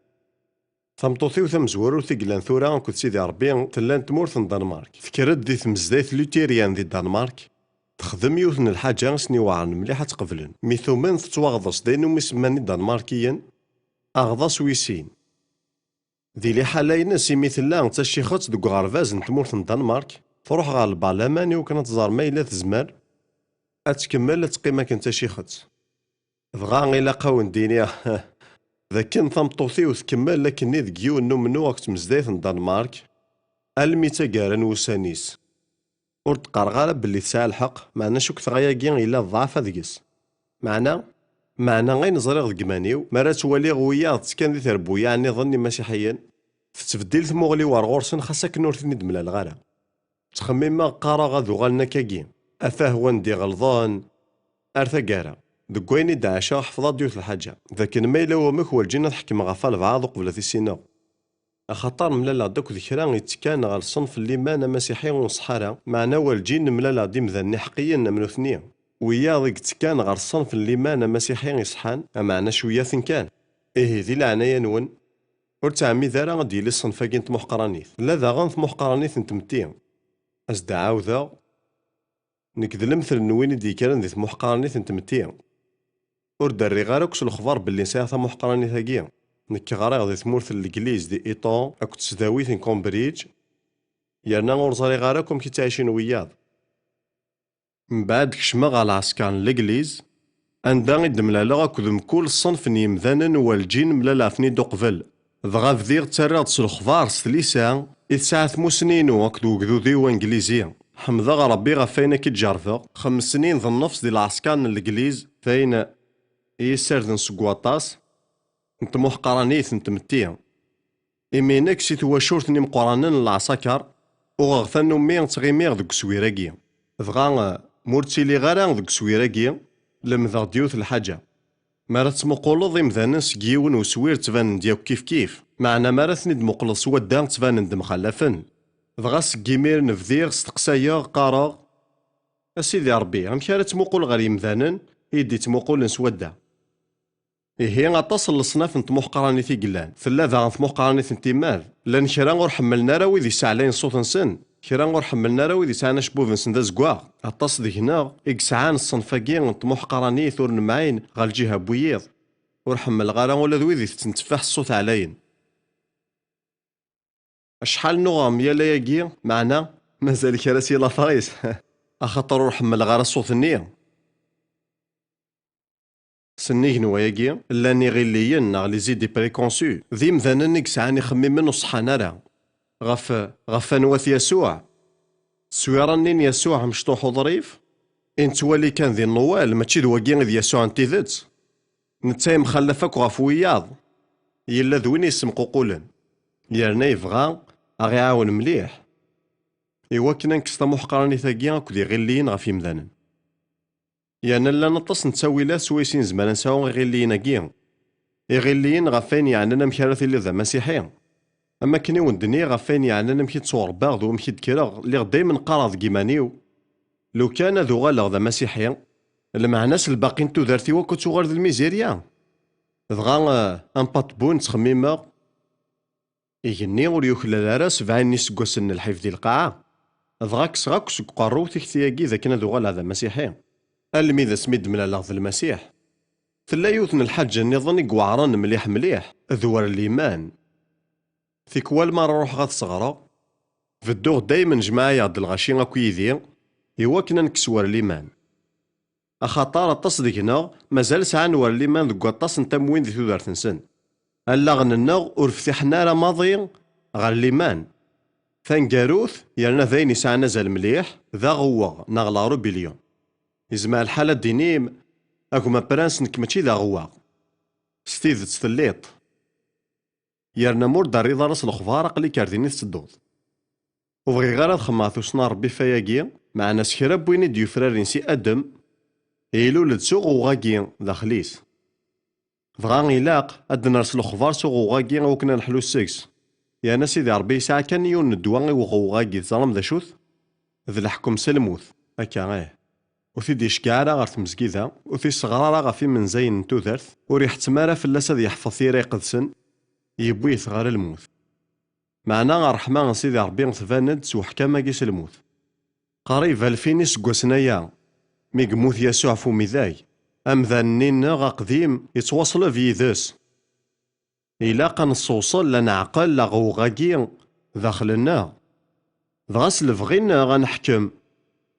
Tameṭṭut-iw tamezwarut i yellan tura akked Sidi Ṛebbi tella n tmurt n Danmark. Tekker-d di tmezdayt luthérienne di Danmark, texdem yiwet n lḥaǧa i sen-iweɛren mliḥ ad tt-qeblen. Mi tumen tettwaɣḍes d ayen umi semman Idanmarkiyen aɣḍas wis sin. Di liḥala-ines, imi tella d tacixet deg uɣerbaz n tmurt n Danmark, truḥ ɣer lbarlaman i wakken ad tẓer ma yella tezmer ad tkemmel ad teqqim akken d tacixet. Dɣa ilaq-awen d-iniɣ d akken tameṭṭut-iw tkemmel akkenni deg yiwen n umennuɣ akked tmezdayt n Danmark almi d taggara n wussan-is. Ur d-qqareɣ ara belli tesɛa lḥeqq, meɛna cukkteɣ ayagi yella d ḍḍeɛfa deg-s. Meɛna, meɛna ayen ẓriɣ deg iman-iw, mi ara ttwaliɣ wiyaḍ ttekkan di trebbuyaɛ nniḍen n imasiḥiyen, tettbeddil tmuɣli-w ar ɣur-sen xas akken ur ten-id-mlaleɣ ara. Ttxemmimeɣ, qqareɣ ad uɣalen akkagi. Atah wanda i ɣelḍen. Ar taggara, deg wayen i d-ɛaceɣ ḥefḍeɣ-d yiwet lḥaǧa, d akken ma yella wamek werǧin ad ḥekmeɣ ɣef walbeɛḍ uqbel ad t-issineɣ. Axaṭer mlaleɣ-d akked kra yettekkan ɣer ṣṣenf n liman amasiḥi ur nṣeḥḥa ara, meɛna werǧin mlaleɣ-d imdanen iḥeqqiyen am nutni. Wiyaḍ i yettekkan ɣer ṣṣenf n liman amasiḥi iṣeḥḥan, ameɛna cwiyaten kan. Ihi, di leɛnaya-nwen, ur ttɛemmid ara ad d-yili ṣṣenf-agi n tmuḥqranit. Tella daɣen tmuḥqranit n tmetti. Ad s-d-ɛawdeɣ, nekk d lemtel n win i d-yekkren di tmuḥqranit n tmetti. Ur d-rriɣ ara akk s lexbar belli sɛiɣ tamuḥqranit-agi. Nekk ɣriɣ di tmurt n Legliz di Eton akked tesdawit n Cambridge, yerna ur ẓriɣ ara akk amek i ttɛicin wiyaḍ. Mbeɛd kecmeɣ ɣer lɛesker n Legliz, anda i d-mlaleɣ akked mkul ṣṣenf n yimdanen werǧin mlaleɣ-ten-id uqbel. Dɣa bdiɣ ttarraɣ-d s lexbar s tlisa i tesɛa tmussni-inu akked wegdud-iw anglizi. Ḥemdeɣ Ṛebbi ɣef wayen akka i d-jerbeɣ. Xems snin d nnefs di lɛesker n Legliz, d ayen i yi-ssarden seg waṭas n tmuḥqranit n tmetti. Imi nekk si twacult n imeqqranen n lɛeṣaker, uɣeɣ tannumi ttɣimiɣ deg uswir-agi. Dɣa, ma ur ttiliɣ ara deg uswir-agi, lemdeɣ-d yiwet lḥaǧa. Mi ara tettmuquleḍ imdanen seg yiwen uswir ttbanen-d yakk kifkif, meɛna mi ara ten-id-muqleḍ s wadda ttbanen-d mxallafen. Dɣa seg imiren bdiɣ steqsayeɣ, qqareɣ, a Sidi Ṛebbi, amek ara ttmuqul ɣer yimdanen i yi-d-ittmuqulen s wadda? Ihi, aṭas n leṣnaf n tmuḥqranit i yellan. Tella daɣen tmuḥqranit n timmad. Llan kra ur ḥemmlen ara wid yesseɛlayen ṣṣut-nsen, kra ur ḥemmlen ara wid yesɛan acebbub-nsen d azeggaɣ. Aṭas deg-neɣ i yesɛan ṣṣenf-agi n tmuḥqranit ur nemɛin ɣer lǧiha n wiyiḍ. Ur ḥemmleɣ ara ula d wid itetten tteffaḥ ṣṣut ɛlayen. Acḥal nnuɣeɣ myal ayagi, meɛna mazal kra si later-is, axaṭer ur ḥemmleɣ ara ṣṣut-nni. Sennig n wayagi, llan iɣilliyen neɣ les idées préconçues, d imdanen i yesɛan ixemmimen ur ṣeḥḥan ara. Ɣef, ɣef anwa-t Yasuɛ? Tteswira-nni n Yasuɛ amecṭuḥ uḍrif? I nettwali kan di Newwal, mačči d wagi i d Yasuɛ n tidet? Netta yemxallaf akk ɣef wiyaḍ. Yella d win yessemququlen. Yerna yebɣa a ɣ-iɛawen mliḥ i wakken ad nekkes tamuḥqranit-agi akked iɣilliyen ɣef yimdanen. Yerna llan aṭas n ttawilat swayes i nezmer ad nesɛu iɣilliyen-agi. Iɣilliyen ɣef wayen yeɛnan amek ara tiliḍ d amasiḥi. Am wakken i wen-d-nniɣ ɣef wayen yeɛnan amek i ttwaṛebbaɣ d wamek i d-kkreɣ, lliɣ daymen qqareɣ deg iman-iw, lukan ad uɣaleɣ d amasiḥi, lmeɛna-s lbaqi n tudert-iw akk ad tuɣal d lmizirya. Dɣa, eh, am Patbun ttxemmimeɣ, igenni ur yuklal ara sebɛin n yiseggasen n lḥif di lqaɛa. Dɣa kkseɣ akk seg uqerru tikti-agi d akken ad uɣaleɣ d amasiḥi, almi d asmi d-mlaleɣ d Lmasiḥ. Tella yiwet n lḥaǧa nniḍen i iweɛren mliḥ mliḥ, d wer liman. Tikwal mi ara ruḥeɣ ad sɣreɣ, bedduɣ daymen jemɛeɣ-d lɣaci akk yid-i i wakken ad nekkes wer liman. Axaṭer aṭas deg-neɣ mazal sɛan wer liman deg waṭas n tamwin di tudert-nsen. Allaɣen-nneɣ ur ftiḥen ara maḍi ɣer liman. Taneggarut, yerna d ayen yesɛan azal mliḥ, d aɣewweɣ neɣ la rébellion. Yezmer lḥal ad d-tinim, a gma Prince, nekk mačči d aɣewweɣ. S tidet telliḍ. Yerna ma ur d-terriḍ ara s lexbar, aql-ik ar din i tettedduḍ. Ur bɣiɣ ara ad xemmeɣ tussna n Ṛebbi ɣef wayagi, meɛna s kra n win i d-yufraren si Adem, ilul-d s uɣewweɣ-agi daxel-is. Dɣa ilaq ad d-ners lexbar s uɣewweɣ-agi i wakken ad neḥlu seg-s. Yerna Sidi Ṛebbi yesɛa kan yiwen n ddwa i uɣewweɣ-agi, teẓram d acu-t? D leḥkem s lmut. Akka, ih. Ur t-id-iceggeɛ ara ɣer tmezgida, ur t-isseɣra ara ɣef imenzayen n tudert, ur iḥettem ara fell-as ad yeḥfeḍ tira iqedsen, yewwi-t ɣer lmut. Meɛna ṛṛeḥma n Sidi Ṛebbi tban-d s uḥkam-agi s lmut. Qrib alfin iseggasen aya, mi yemmut Yasuɛ ɣef umidag, amdan-nni-nneɣ aqdim yettwaṣleb yid-s. Ilaq ad nessewṣel, ad neɛqel aɣewweɣ-agi daxel-nneɣ. Dɣa s lebɣi-nneɣ ad neḥkem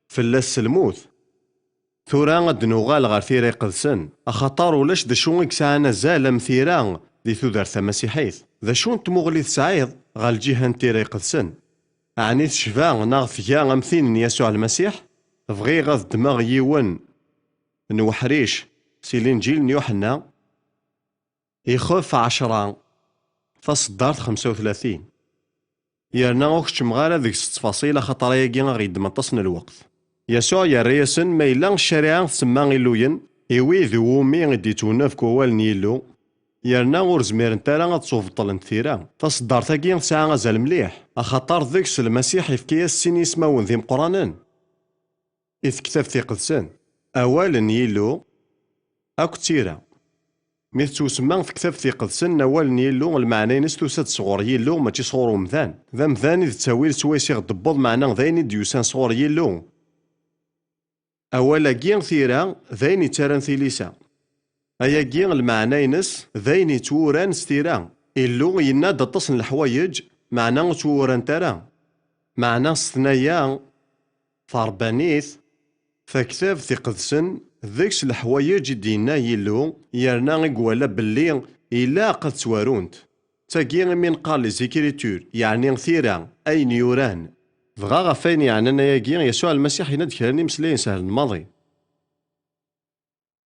fell-as s lmut. Tura ad d-nuɣal ɣer tira iqedsen, axaṭer ulac d acu i yesɛan azal am tira di tudert tamasiḥit. D acu n tmuɣli tesɛiḍ ɣer lǧiha n tira iqedsen? Ɛni tecba neɣ tga am tin n Yasuɛ Lmasiḥ? Bɣiɣ ad ddmeɣ yiwen n uḥric si Linǧil n Yuḥenna, ixef ɛecra, taṣeddart xemsa u tlatin. Yerna ur keččmeɣ ara deg-s ttfaṣil, axaṭer ayagi a ɣ-yeddem aṭas n lweqt. Yasuɛ yerra-yasen: "Ma yella ccariɛa tsemma illuyen i wid iwumi i d-yettwennefk wawal n Yillu, yerna ur zmirent ara ad ttwabeṭṭlent tira." Taṣeddart-agi tesɛa azal mliḥ, axaṭer deg-s Lmasiḥ yefka-yas sin yismawen d imeqqranen i tektabt iqedsen: awal n Yillu akked tira. Mi tettwasemma tektabt iqedsen awal n Yillu, lmeɛna-ines tusa-d sɣur Yillu, mačči sɣur umdan. D amdan i d ttawil swayes i ɣ-d-tewweḍ, meɛna d ayen i d-yusan sɣur Yillu. Awal-agi, tira, d ayen yettarran tilisa. Ayagi, lmeɛna-ines d ayen yettwuran s tira. Illu yenna-d aṭas n leḥwayeǧ, meɛna ur ttwurant ara. Meɛna s tnaya taṛebbanit, taktabt iqedsen, deg-s leḥwayeǧ i d-yenna Yillu, yerna i iwala belli ilaq ad ttwarunt. D tagi imi neqqar les Écritures, yeɛni tira, ayen yuran. Dɣa ɣef wayen yeɛnan ayagi, Yasuɛ Lmasiḥ yenna-d kra n imeslayen sehlen maḍi.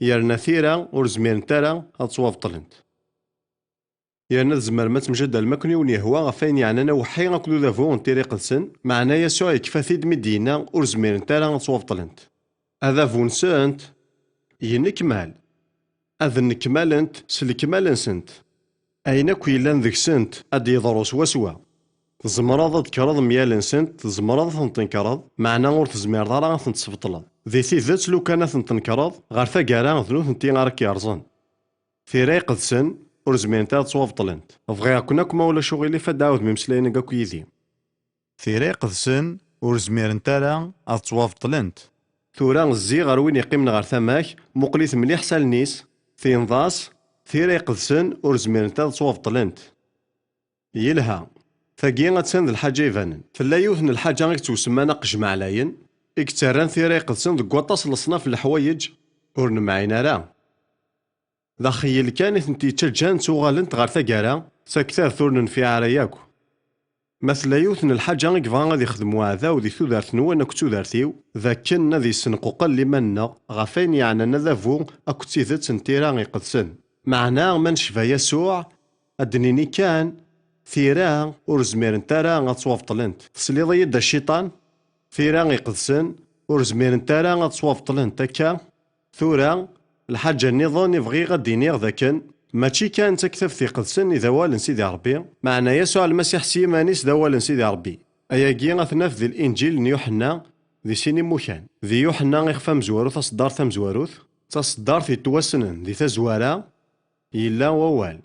Yerna tira ur zmirent ara ad ttwabeṭlent. Yerna tzemrem ad temjaddalem akken i wen-yehwa ɣef wayen yeɛnan aweḥḥi akked udabu n tira iqedsen, meɛna Yasuɛ yekfa-t-id mi d-yenna ur zmirent ara ad ttwabeṭlent. Adabu-nsent yennekmal. Ad nnekmalent s lekmal-nsent. Ayen akk yellan deg-sent ad d-yeḍru swaswa. Tzemreḍ ad d-tekkreḍ myal-nsent, tzemreḍ ad tent-tnekreḍ, meɛna ur tezmireḍ ara ad tent-tesbeṭleḍ. Di tidet, lukan ad tent-tnekreḍ, ɣer taggara d nutenti ara k-yerẓen. Tira iqedsen ur zmirent ara ad ttwabṭlent. Bɣiɣ-ken akk, ma ulac uɣilif, ad d-tɛawdem imeslayen-agi akk yid-i. Tira iqedsen ur zmirent ara ad ttwabṭlent. Tura zzi ɣer win yeqqimen ɣer tama-k, muqel-it mliḥ s allen-is, tinḍ-as: Tira iqedsen ur zmirent ad ttwabṭlent. Yelha. Tagi attan d lḥaǧa ibanen. Tella yiwet n lḥaǧa i yettwasemman aqejmeɛ ɛlayen, i yettarran tira iqedsen deg waṭas n leṣnaf n leḥwayeǧ ur nemɛin ara. D axeyyel kan i tent-yettaǧǧan ttuɣalent ɣer taggara, d taktabt ur nenfiɛ ara yakk. Ma tella yiwet n lḥaǧa i yebɣa ad ixdem uɛdaw di tudert-nwen akked tudert-iw, d akken ad yessenquqel liman-nneɣ ɣef wayen yeɛnan adabu akked tidet n tira iqedsen. Meɛna ma necba Yasuɛ, ad d-nini kan: Tira ur zmirent ara ad ttwabṭlent. Tesliḍ-iyi-d a Cciṭan? Tira iqedsen ur zmirent ara ad ttwabṭlent akka. Tura, lḥaǧa nniḍen i bɣiɣ ad d-iniɣ d akken mačči kan d taktabt iqedsen i d awal n Sidi Ṛebbi, meɛna Yasuɛ Lmasiḥ s yiman-is d awal n Sidi Ṛebbi. Ayagi ad t-naf di Linǧil n Yuḥenna di sin imukan. Di Yuḥenna ixef amezwaru, taṣeddart tamezwarut, d taṣeddart yettwassnen di tazwara: Yella Wawal.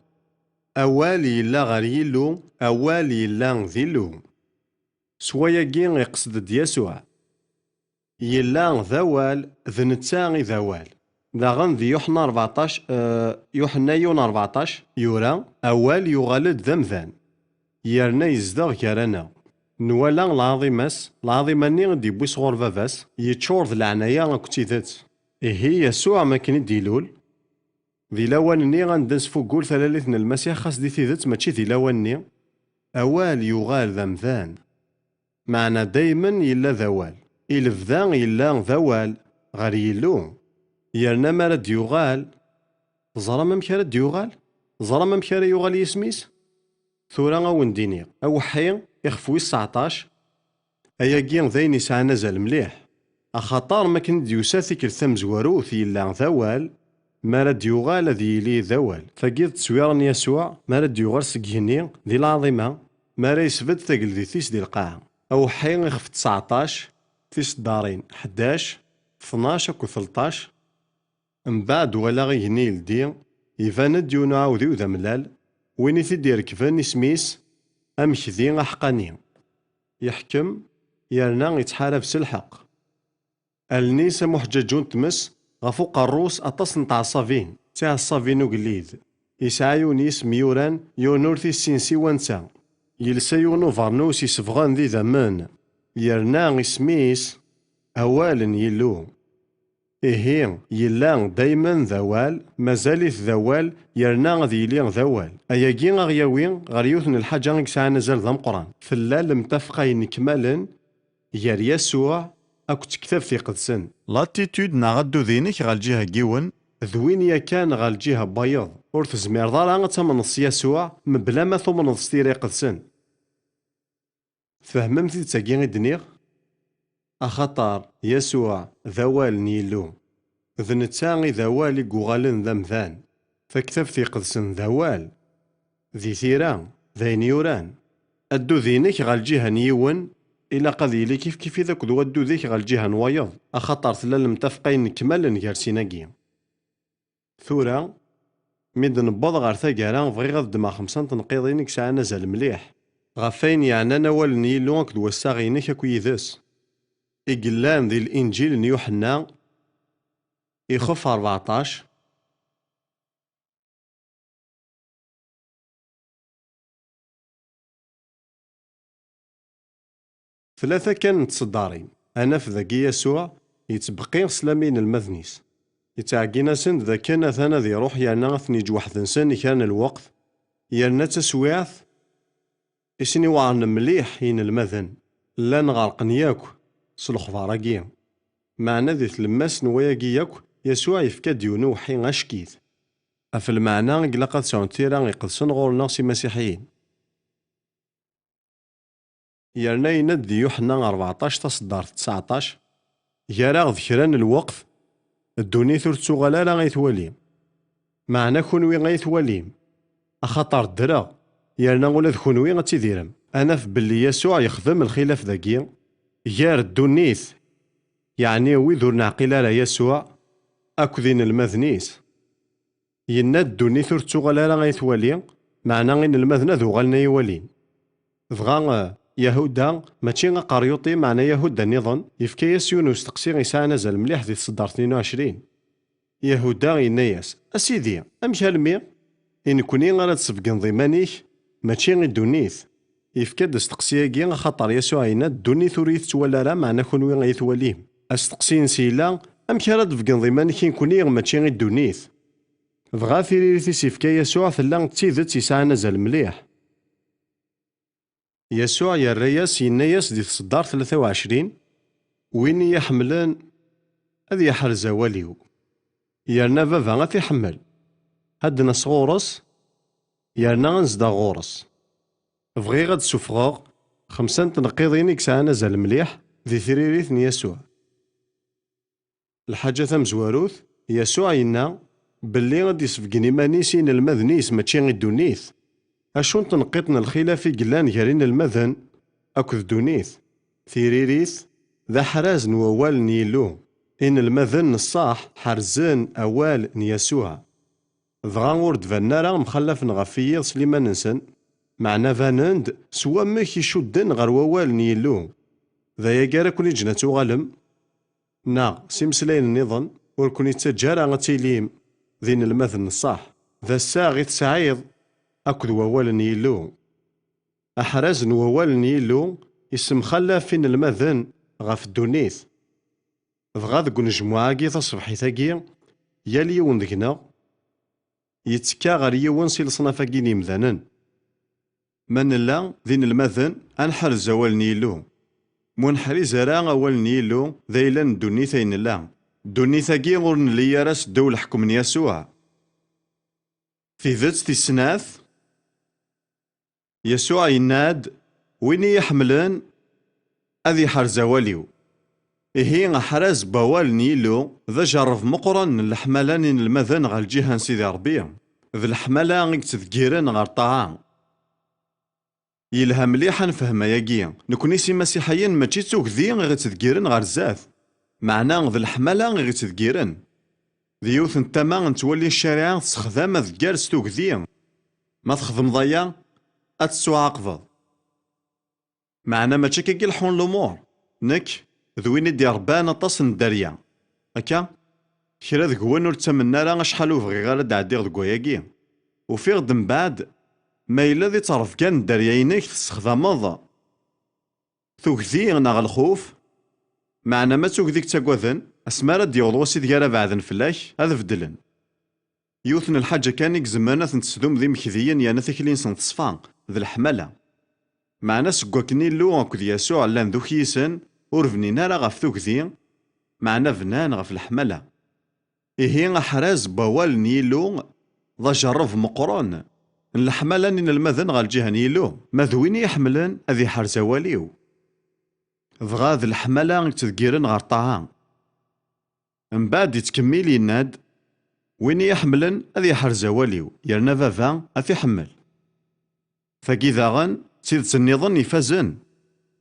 Awal yella ɣer Yillu, Awal yella d Illu. S wayagi iqsed-d Yasuɛ. Yella d Awal, d netta i d Awal. Daɣen di Yuḥenna rbeɛṭac, eh, Yuḥenna yiwen rbeɛṭac, yura: Awal yuɣal-d d amdan, yerna yezdeɣ gar-aneɣ. Nwala lɛaḍima-s, lɛaḍima-nni i d-yewwi sɣur Baba-s, yeččur d leɛnaya akked tidet. Ihi Yasuɛ, mi akken i d-ilul, di lawan-nni anda nesfuggul talalit n Lmasiḥ, xas di tidet mačči di lawan-nni, Awal yuɣal d amdan. Meɛna daymen yella d Awal. I lebda yella d Awal ɣer Yillu. Yerna mi ara d-yuɣal, teẓram amek ara d-yuɣal? Teẓram amek ara yuɣal yisem-is? Tura a wen-d-iniɣ. Aweḥḥi, ixef wis tseɛṭac. Ayagi d ayen yesɛan azal mliḥ. Axaṭer mi akken i d-yusa tikkelt tamezwarut, yella d Awal, mi ara d-yuɣal ad yili d Awal. Tagi d tteswira n Yasuɛ, mi ara d-yuɣal seg igenni, di lɛaḍima, mi ara yesbedd tageldit-is di lqaɛa. Aweḥḥi, ixef tseɛṭac, tiseddarin ḥdac, tnac akked tleṭṭac. Mbeɛd walaɣ igenni yeldi, iban-d yiwen uɛawdiw d amellal, win i t-id-irekben isem-is Amekdi aḥeqqani. Yeḥkem, yerna ittḥarab s lḥeqq. Allen-is am uḥǧaǧu n tmes, ɣef uqerru-s aṭas n tɛeṣṣabin, d tiɛeṣṣabin ugellid. Yesɛa yiwen yisem yuran, yiwen ur t-issin siwa netta. Yelsa yiwen ubernus isebɣen d idammen, yerna isem-is Awal n Yillu. Ihi, yella daymen d Awal, mazal-it d Awal, yerna ad yili d Awal. Ayagi a ɣ-yawi ɣer yiwet n lḥaǧa i yesɛan azal d ameqqran. Tella lemtafeqa yenekmalen gar Yasuɛ akked Tektabt Iqedsen. L'attitude neɣ addud-inek ɣer lǧiha n yiwen d win yakan ɣer lǧiha n wayeḍ. Ur tezmireḍ ara ad tamneḍ s Yasuɛ mebla ma tumneḍ s Tira Iqedsen. Tfehmem tidet-agi i d-nniɣ? Axaṭer Yasuɛ d Awal n Yillu. D netta i d Awal i yuɣalen d amdan. Taktabt Iqedsen d Awal. Di tira, d ayen yuran. Addud-inek ɣer lǧiha n yiwen, ilaq ad yili kifkif akked waddud-ik ɣer lǧiha n wayeḍ, axaṭer tella lemtafeqa yenekmalen gar sin-agi. Tura, mi d-newweḍ ɣer taggara, bɣiɣ ad ddmeɣ xemsa n tenqiḍin i yesɛan azal mliḥ ɣef wayen yeɛnan awal n Yillu akked wassaɣ-inek akk yid-s, i yellan di Linǧil n Yuḥenna, ixef rbeɛṭac. Tlata kan n tseddarin, ad naf dagi Yasuɛ yettbeqqi sslam i yinelmaden-is. Yettɛeggin-asen-d dakken atan ad iruḥ yerna ad ten-yeǧǧ weḥd-nsen i kra n lweqt, yerna d taswiɛt i sen-iweɛren mliḥ i yinelmaden. Llan ɣerqen yakk s lexbar-agi. Meɛna di tlemmast n wayagi yakk, Yasuɛ yefka-d yiwen uweḥḥi ackit. Ɣef lmeɛna i ilaq ad sɛun Tira Iqedsen ɣur-neɣ s imasiḥiyen. Yerna yenna-d di Yuḥenna rbeɛṭac taṣeddart tseɛṭac: Gar-aɣ d kra n lweqt, ddunit ur tettuɣal ara ay twali. Meɛna kunwi ay twalim, axaṭer ddreɣ, yerna ula d kunwi ad tidirem. Ad naf belli Yasuɛ yexdem lxilaf dagi gar ddunit, yeɛni wid ur neɛqil ara Yasuɛ, akked inelmaden-is. Yenna-d ddunit ur tettuɣal ara ay twali, meɛna inelmaden ad uɣalen ay walin. Dɣa, eh, Yahuda, mačči aqeryuṭi, meɛna Yahuda nniḍen, yefka-yas yiwen usteqsi yesɛan azal mliḥ di tseddart tnin u ɛecrin. Yahuda yenna-yas: "A Sidi, amek almi? I nekni ara d-tesbegneḍ iman-ik, mačči i ddunit." Yefka-d asteqsi-agi axaṭer Yasuɛ yenna-d: "Ddunit ur iyi-tettwali ara, meɛna kunwi ay twalim." Asteqsi-ines yella: "Amek ara d-tbegneḍ iman-ik i nekni, mačči i ddunit?" Dɣa tiririt i s-yefka Yasuɛ tella d tidet yesɛan azal mliḥ. Yasuɛ yerra-yas, yenna-yas di tseddart tlata u ɛecrin: "Win i yi-ḥemmlen, ad yeḥrez awal-iw, yerna Baba ad t-iḥemmel, ad d-nas ɣur-s, yerna ad nezdeɣ ɣur-s." Bɣiɣ ad d-ssuffɣeɣ xemsa n tneqqiḍin i yesɛan azal mliḥ di tririt n Yasuɛ. Lḥaǧa tamezwarut, Yasuɛ yenna belli ad d-isbeggen iman-is i inelmaden-is, mačči i ddunit. Acu n tneqqiṭ n lxilaf i yellan gar inelmaden akked ddunit? Tiririt, d aḥraz n wawal n Yillu. Inelmaden n ṣṣeḥ ḥerzen awal n Yasuɛ. Dɣa ur d-banen ara mxallafen ɣef wiyiḍ s liman-nsen, meɛna banen-d s wamek i cudden ɣer wawal n Yillu. D ayagi ara ken-iǧǧen ad tuɣalem? Neɣ, s imeslayen nniḍen, ur ken-ittaǧǧa ara ad tilim d inelmaden n ṣṣeḥ? D assaɣ i tesɛiḍ akked wawal n Yillu. Aḥraz n wawal n Yillu issemxallaf inelmaden ɣef ddunit. Dɣa deg unejmuɛ-agi taṣebḥit-agi, yal yiwen deg-neɣ yettekka ɣer yiwen si leṣnaf-agi n yimdanen. Ma nella d inelmaden, ad neḥrez awal n Yillu. Ma ur neḥriz ara awal n Yillu, d ayla n ddunit ay nella. Ddunit-agi ur nelli ara seddaw leḥkem n Yasuɛ. Tidet tis snat, Yasuɛ yenna-d: "Win i yi-ḥemmlen, ad yeḥrez awal-iw." Ihi, aḥraz n wawal n Yillu d ajerreb meqqren n leḥmala n inelmaden ɣer lǧiha n Sidi Ṛebbi, d leḥmala i yettdeggiren ɣer ṭṭaɛa. Yelha mliḥ ad nefhem ayagi. Nekni s imasiḥiyen mačči d tugdi i ɣ-ittdeggiren ɣer zdat, meɛna d leḥmala i ɣ-ittdeggiren. D yiwet n tama nettwali ccariɛa tessexdam adeggar s tugdi. Ma txedmeḍ aya, ad tettuɛaqbeḍ. Meɛna mačči akka i leḥḥun lumuṛ. Nekk, d win i d-iṛebban aṭas n dderya. Akka, kra deg-wen ur ttamen ara acḥal ur bɣiɣ ara ad d-ɛeddiɣ deg wayagi. Ufiɣ-d mbeɛd, ma yella di ttrebga n dderya-inek tessexdameḍ tugdi neɣ lxuf, meɛna ma d tugdi i yettaggaden, asmi ara d-yaweḍ wass ideg ara beɛden fell-ak, ad beddlen. Yiwet n lḥaǧa kan i izemren ad ten-tesdum d imekdiyen yerna tikli-nsen teṣfa, d leḥmala. Meɛna seg wakken Illu akked Yasuɛ llan d ukyisen, ur bnin ara ɣef tugdi, meɛna bnan ɣef leḥmala. Ihi aḥraz n wawal n Yillu d ajerreb meqqren n leḥmala n inelmaden ɣer lǧiha n Yillu. Ma d win i yi-ḥemmlen, ad iḥrez awal-iw. Dɣa d leḥmala i yettdeggiren ɣer ṭṭaɛa. Mbeɛd yettkemmil yenna-d: "Win i yi-ḥemmlen, ad yeḥrez awal-iw, yerna Baba ad t-iḥemmel." Tagi daɣen d tidet nniḍen ifazen.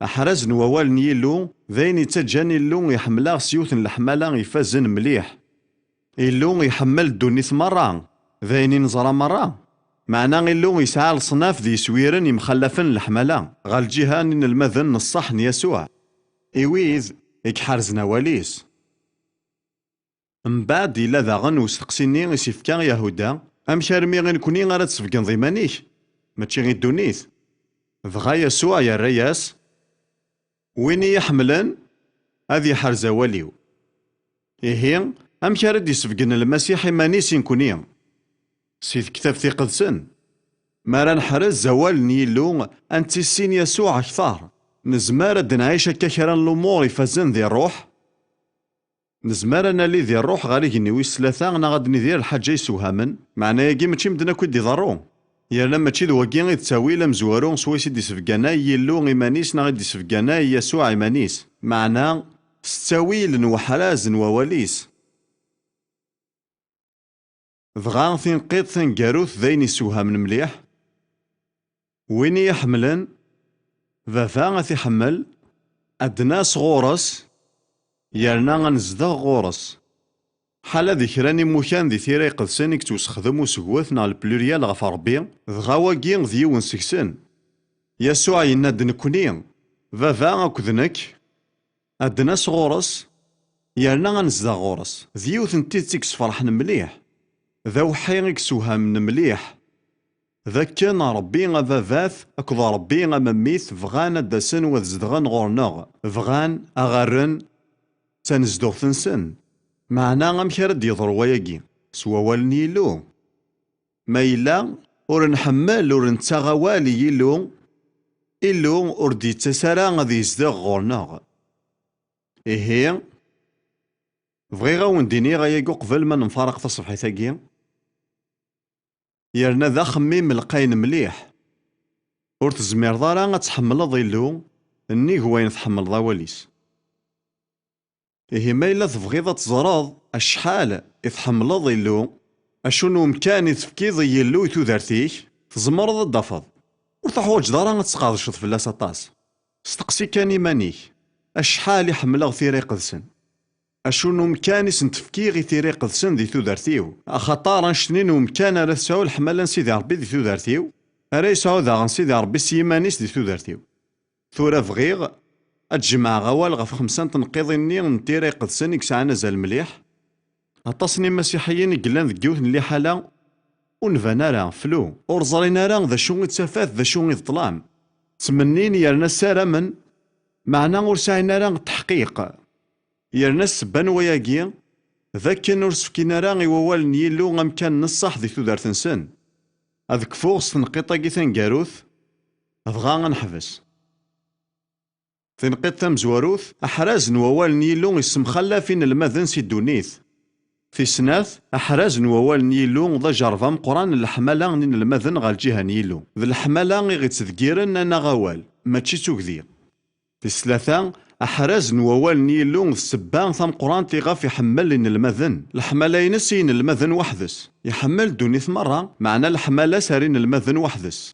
Aḥraz n wawal n Yillu d ayen yettaǧǧan Illu iḥemmel-aɣ s yiwet n leḥmala ifazen mliḥ. Illu iḥemmel ddunit merra, d ayen i neẓra merra. Meɛna Illu yesɛa leṣnaf d yiswiren yemxallafen n leḥmala ɣer lǧiha n inelmaden n ṣṣeḥ n Yasuɛ, i wid i iḥerzen awal-is. Mbeɛd yella daɣen usteqsi-nni i s-yefka Yahuda: "Amek armi i nekni ara d-tesbegneḍ iman-ik, mačči i ddunit?" Dɣa Yasuɛ yerra-yas: "Win i yi-ḥemmlen, ad yeḥrez awal-iw." Ihi, amek ara d-isbeggen Lmasiḥ iman-is i nekni? Si Tektabt Iqedsen. Mi ara neḥrez awal n Yillu, ad nettissin Yasuɛ akteṛ, nezmer ad d-nɛic akka kra n lumuṛ ifazen di ṛṛuḥ? Nezmer ad nali di ṛṛuḥ ɣer igenni wis tlata neɣ ad d-nidir lḥaǧa yessewhamen, meɛna-yagi mačči medden akk i d-iḍerru. Yerna mačči d wagi i d ttawil amezwaru swayes i d-isbegganay Yillu iman-is neɣ i d-isbegganay Yasuɛ iman-is, meɛna s ttawil n weḥraz n wawal-is. Dɣa tineqqiḍt taneggarut d ayen yessewhamen mliḥ: "Win i yi-ḥemmlen, Baba ad t-iḥemmel, ad d-nas ɣur-s, yerna ad nezdeɣ ɣur-s." Ḥala di kra n imukan di Tira Iqedsen i yettwasexdem usegget neɣ le pluriel ɣef Ṛebbi, dɣa wagi d yiwen seg-sen. Yasuɛ yenna-d: "Nekkni, Baba akked nekk, ad d-nas ɣur-s, yerna ad nezdeɣ ɣur-s." D yiwet n tidet i yesferḥen mliḥ, d awḥi i yessewhamen mliḥ, d akken Ṛebbi Ababat akked Ṛebbi Amemmit bɣan ad d-asen u ad zedɣen ɣur-neɣ, bɣan a ɣ-rren d tanezduɣt-nsen. Meɛna amek ara d-yeḍru wayagi? S wawal n Yillu. Ma yella ur nḥemmel, ur nettaɣ awal i Yillu, Illu ur d-yettas ara ad yezdeɣ ɣur-neɣ. Ihi, bɣiɣ a wen-d-iniɣ ayagi uqbel ma nemfaraq taṣebḥit-agi, yerna d axemmem lqayen mliḥ. Ur tezmireḍ ara ad tḥemmleḍ Illu nnig wayen tḥemmleḍ awal-is. Ihi ma yella tebɣiḍ ad teẓreḍ acḥal i tḥemmleḍ Illu, acu n umkan i tefkiḍ i Yillu i tudert-ik, tzemreḍ ad d-tafeḍ. Ur teḥwaǧeḍ ara ad tesqerdceḍ fell-as aṭas. Steqsi kan iman-ik: "Acḥal i ḥemmleɣ Tira Iqedsen? Acu n umkan i sen-tefkiɣ i Tira Iqedsen di tudert-iw? Axaṭer annect-nni n umkan ara tesɛu leḥmala n Sidi Ṛebbi di tudert-iw, ara yesɛu daɣen Sidi Ṛebbi s yiman-is di tudert-iw." Tura bɣiɣ ad jemɛeɣ awal ɣef xemsa n tneqqiḍin-nni n Tira Iqedsen i yesɛan azal mliḥ. Aṭas n imasiḥiyen i yellan deg yiwet n liḥala ur nban ara, flu, ur ẓrin ara d acu i d tafat, d acu i d ṭṭlam. Ttmennin yerna ssaramen, meɛna ur sɛin ara tteḥqiq. Yerna ssebba n wayagi d akken ur s-fkin ara i wawal n Yillu amkan n ṣṣeḥ di tudert-nsen. Ad kfuɣ s tneqqiṭ-agi taneggarut, dɣa ad neḥbes. Tineqqiṭ tamezwarut: aḥraz n wawal n Yillu yessemxallaf inelmaden si ddunit. Tis snat, aḥraz n wawal n Yillu d ajerb ameqqran n leḥmala n inelmaden ɣer lǧiha n Yillu. D leḥmala i ɣ-ittdeggiren ad naɣ awal, mačči d tugdi. Tis tlata, aḥraz n wawal n Yillu d ssebba tameqqrant iɣef iḥemmel inelmaden. Leḥmala-ines i yinelmaden weḥd-s. Iḥemmel ddunit merra, meɛna leḥmala-s ar inelmaden weḥd-s.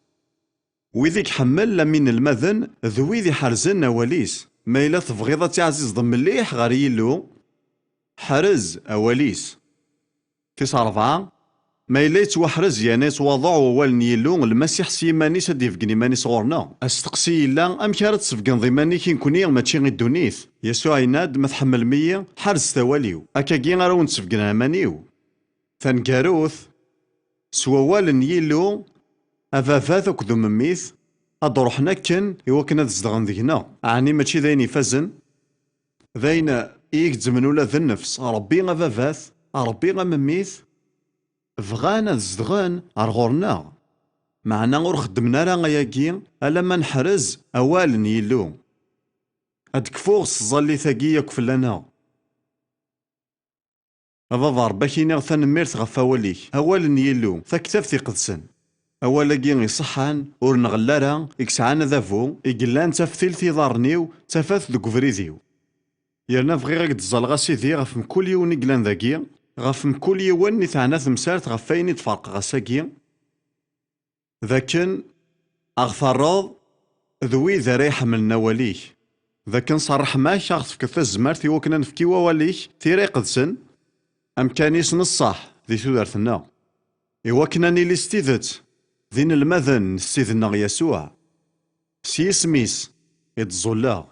Wid i iḥemmel am inelmaden d wid iḥerzen awal-is. Ma yella tebɣiḍ ad tiɛzizeḍ mliḥ ɣer Yillu, ḥrez awal-is. Tis rebɛa, ma yella yettwaḥrez yerna yettwaḍuɛ wawal n Yillu, Lmasiḥ s yiman-is ad d-ibeggen iman-is ɣur-neɣ. Asteqsi yella: amek ara d-tsebgneḍ iman-ik i nekkni, mačči i ddunit? Yasuɛ yenna-d: "Ma tḥemmlem-iyi, ḥerzet awal-iw. Akkagi ara wen-d-sbegneɣ iman-iw." Taneggarut, s wawal n Yillu, Ababat akked Umemmit ad d-ruḥen akken i wakken ad zedɣen deg-neɣ. Ɛni mačči d ayen ifazen? D ayen i igezzmen ula d nnefs. Ṛebbi Ababat, Ṛebbi Amemmit, bɣan ad zedɣen ar ɣur-neɣ. Meɛna ur xeddmen ara ayagi alamma neḥrez awal n Yillu. Ad d-kfuɣ s tẓallit-agi yakk fell-aneɣ. A Baba Ṛebbi, ad k-iniɣ tanemmirt ɣef wawal-ik, awal n Yillu, Taktabt Iqedsen. Awal-agi iṣeḥḥan, ur nɣell ara, i yesɛan adabu, i yellan d taftilt i iḍarren-iw, d tafat deg ubrid-iw. Yerna bɣiɣ ad k-d-ẓẓaleɣ a Sidi ɣef mkul yiwen i yellan dagi, ɣef mkul yiwen i teɛna temsalt ɣef wayen i d-ferqeɣ ass-agi, d akken a ɣ-terreḍ d wid ara iḥemmlen awal-ik, d akken s ṛṛeḥma-k a ɣ-tefkeḍ tazmert i wakken ad nefk i wawal-ik Tira Iqedsen amkan-is n ṣṣeḥ di tudert-nneɣ, i wakken ad nili s tidet d inelmaden n Ssid-nneɣ Yasuɛ. S yisem-is i d-ẓẓulleɣ.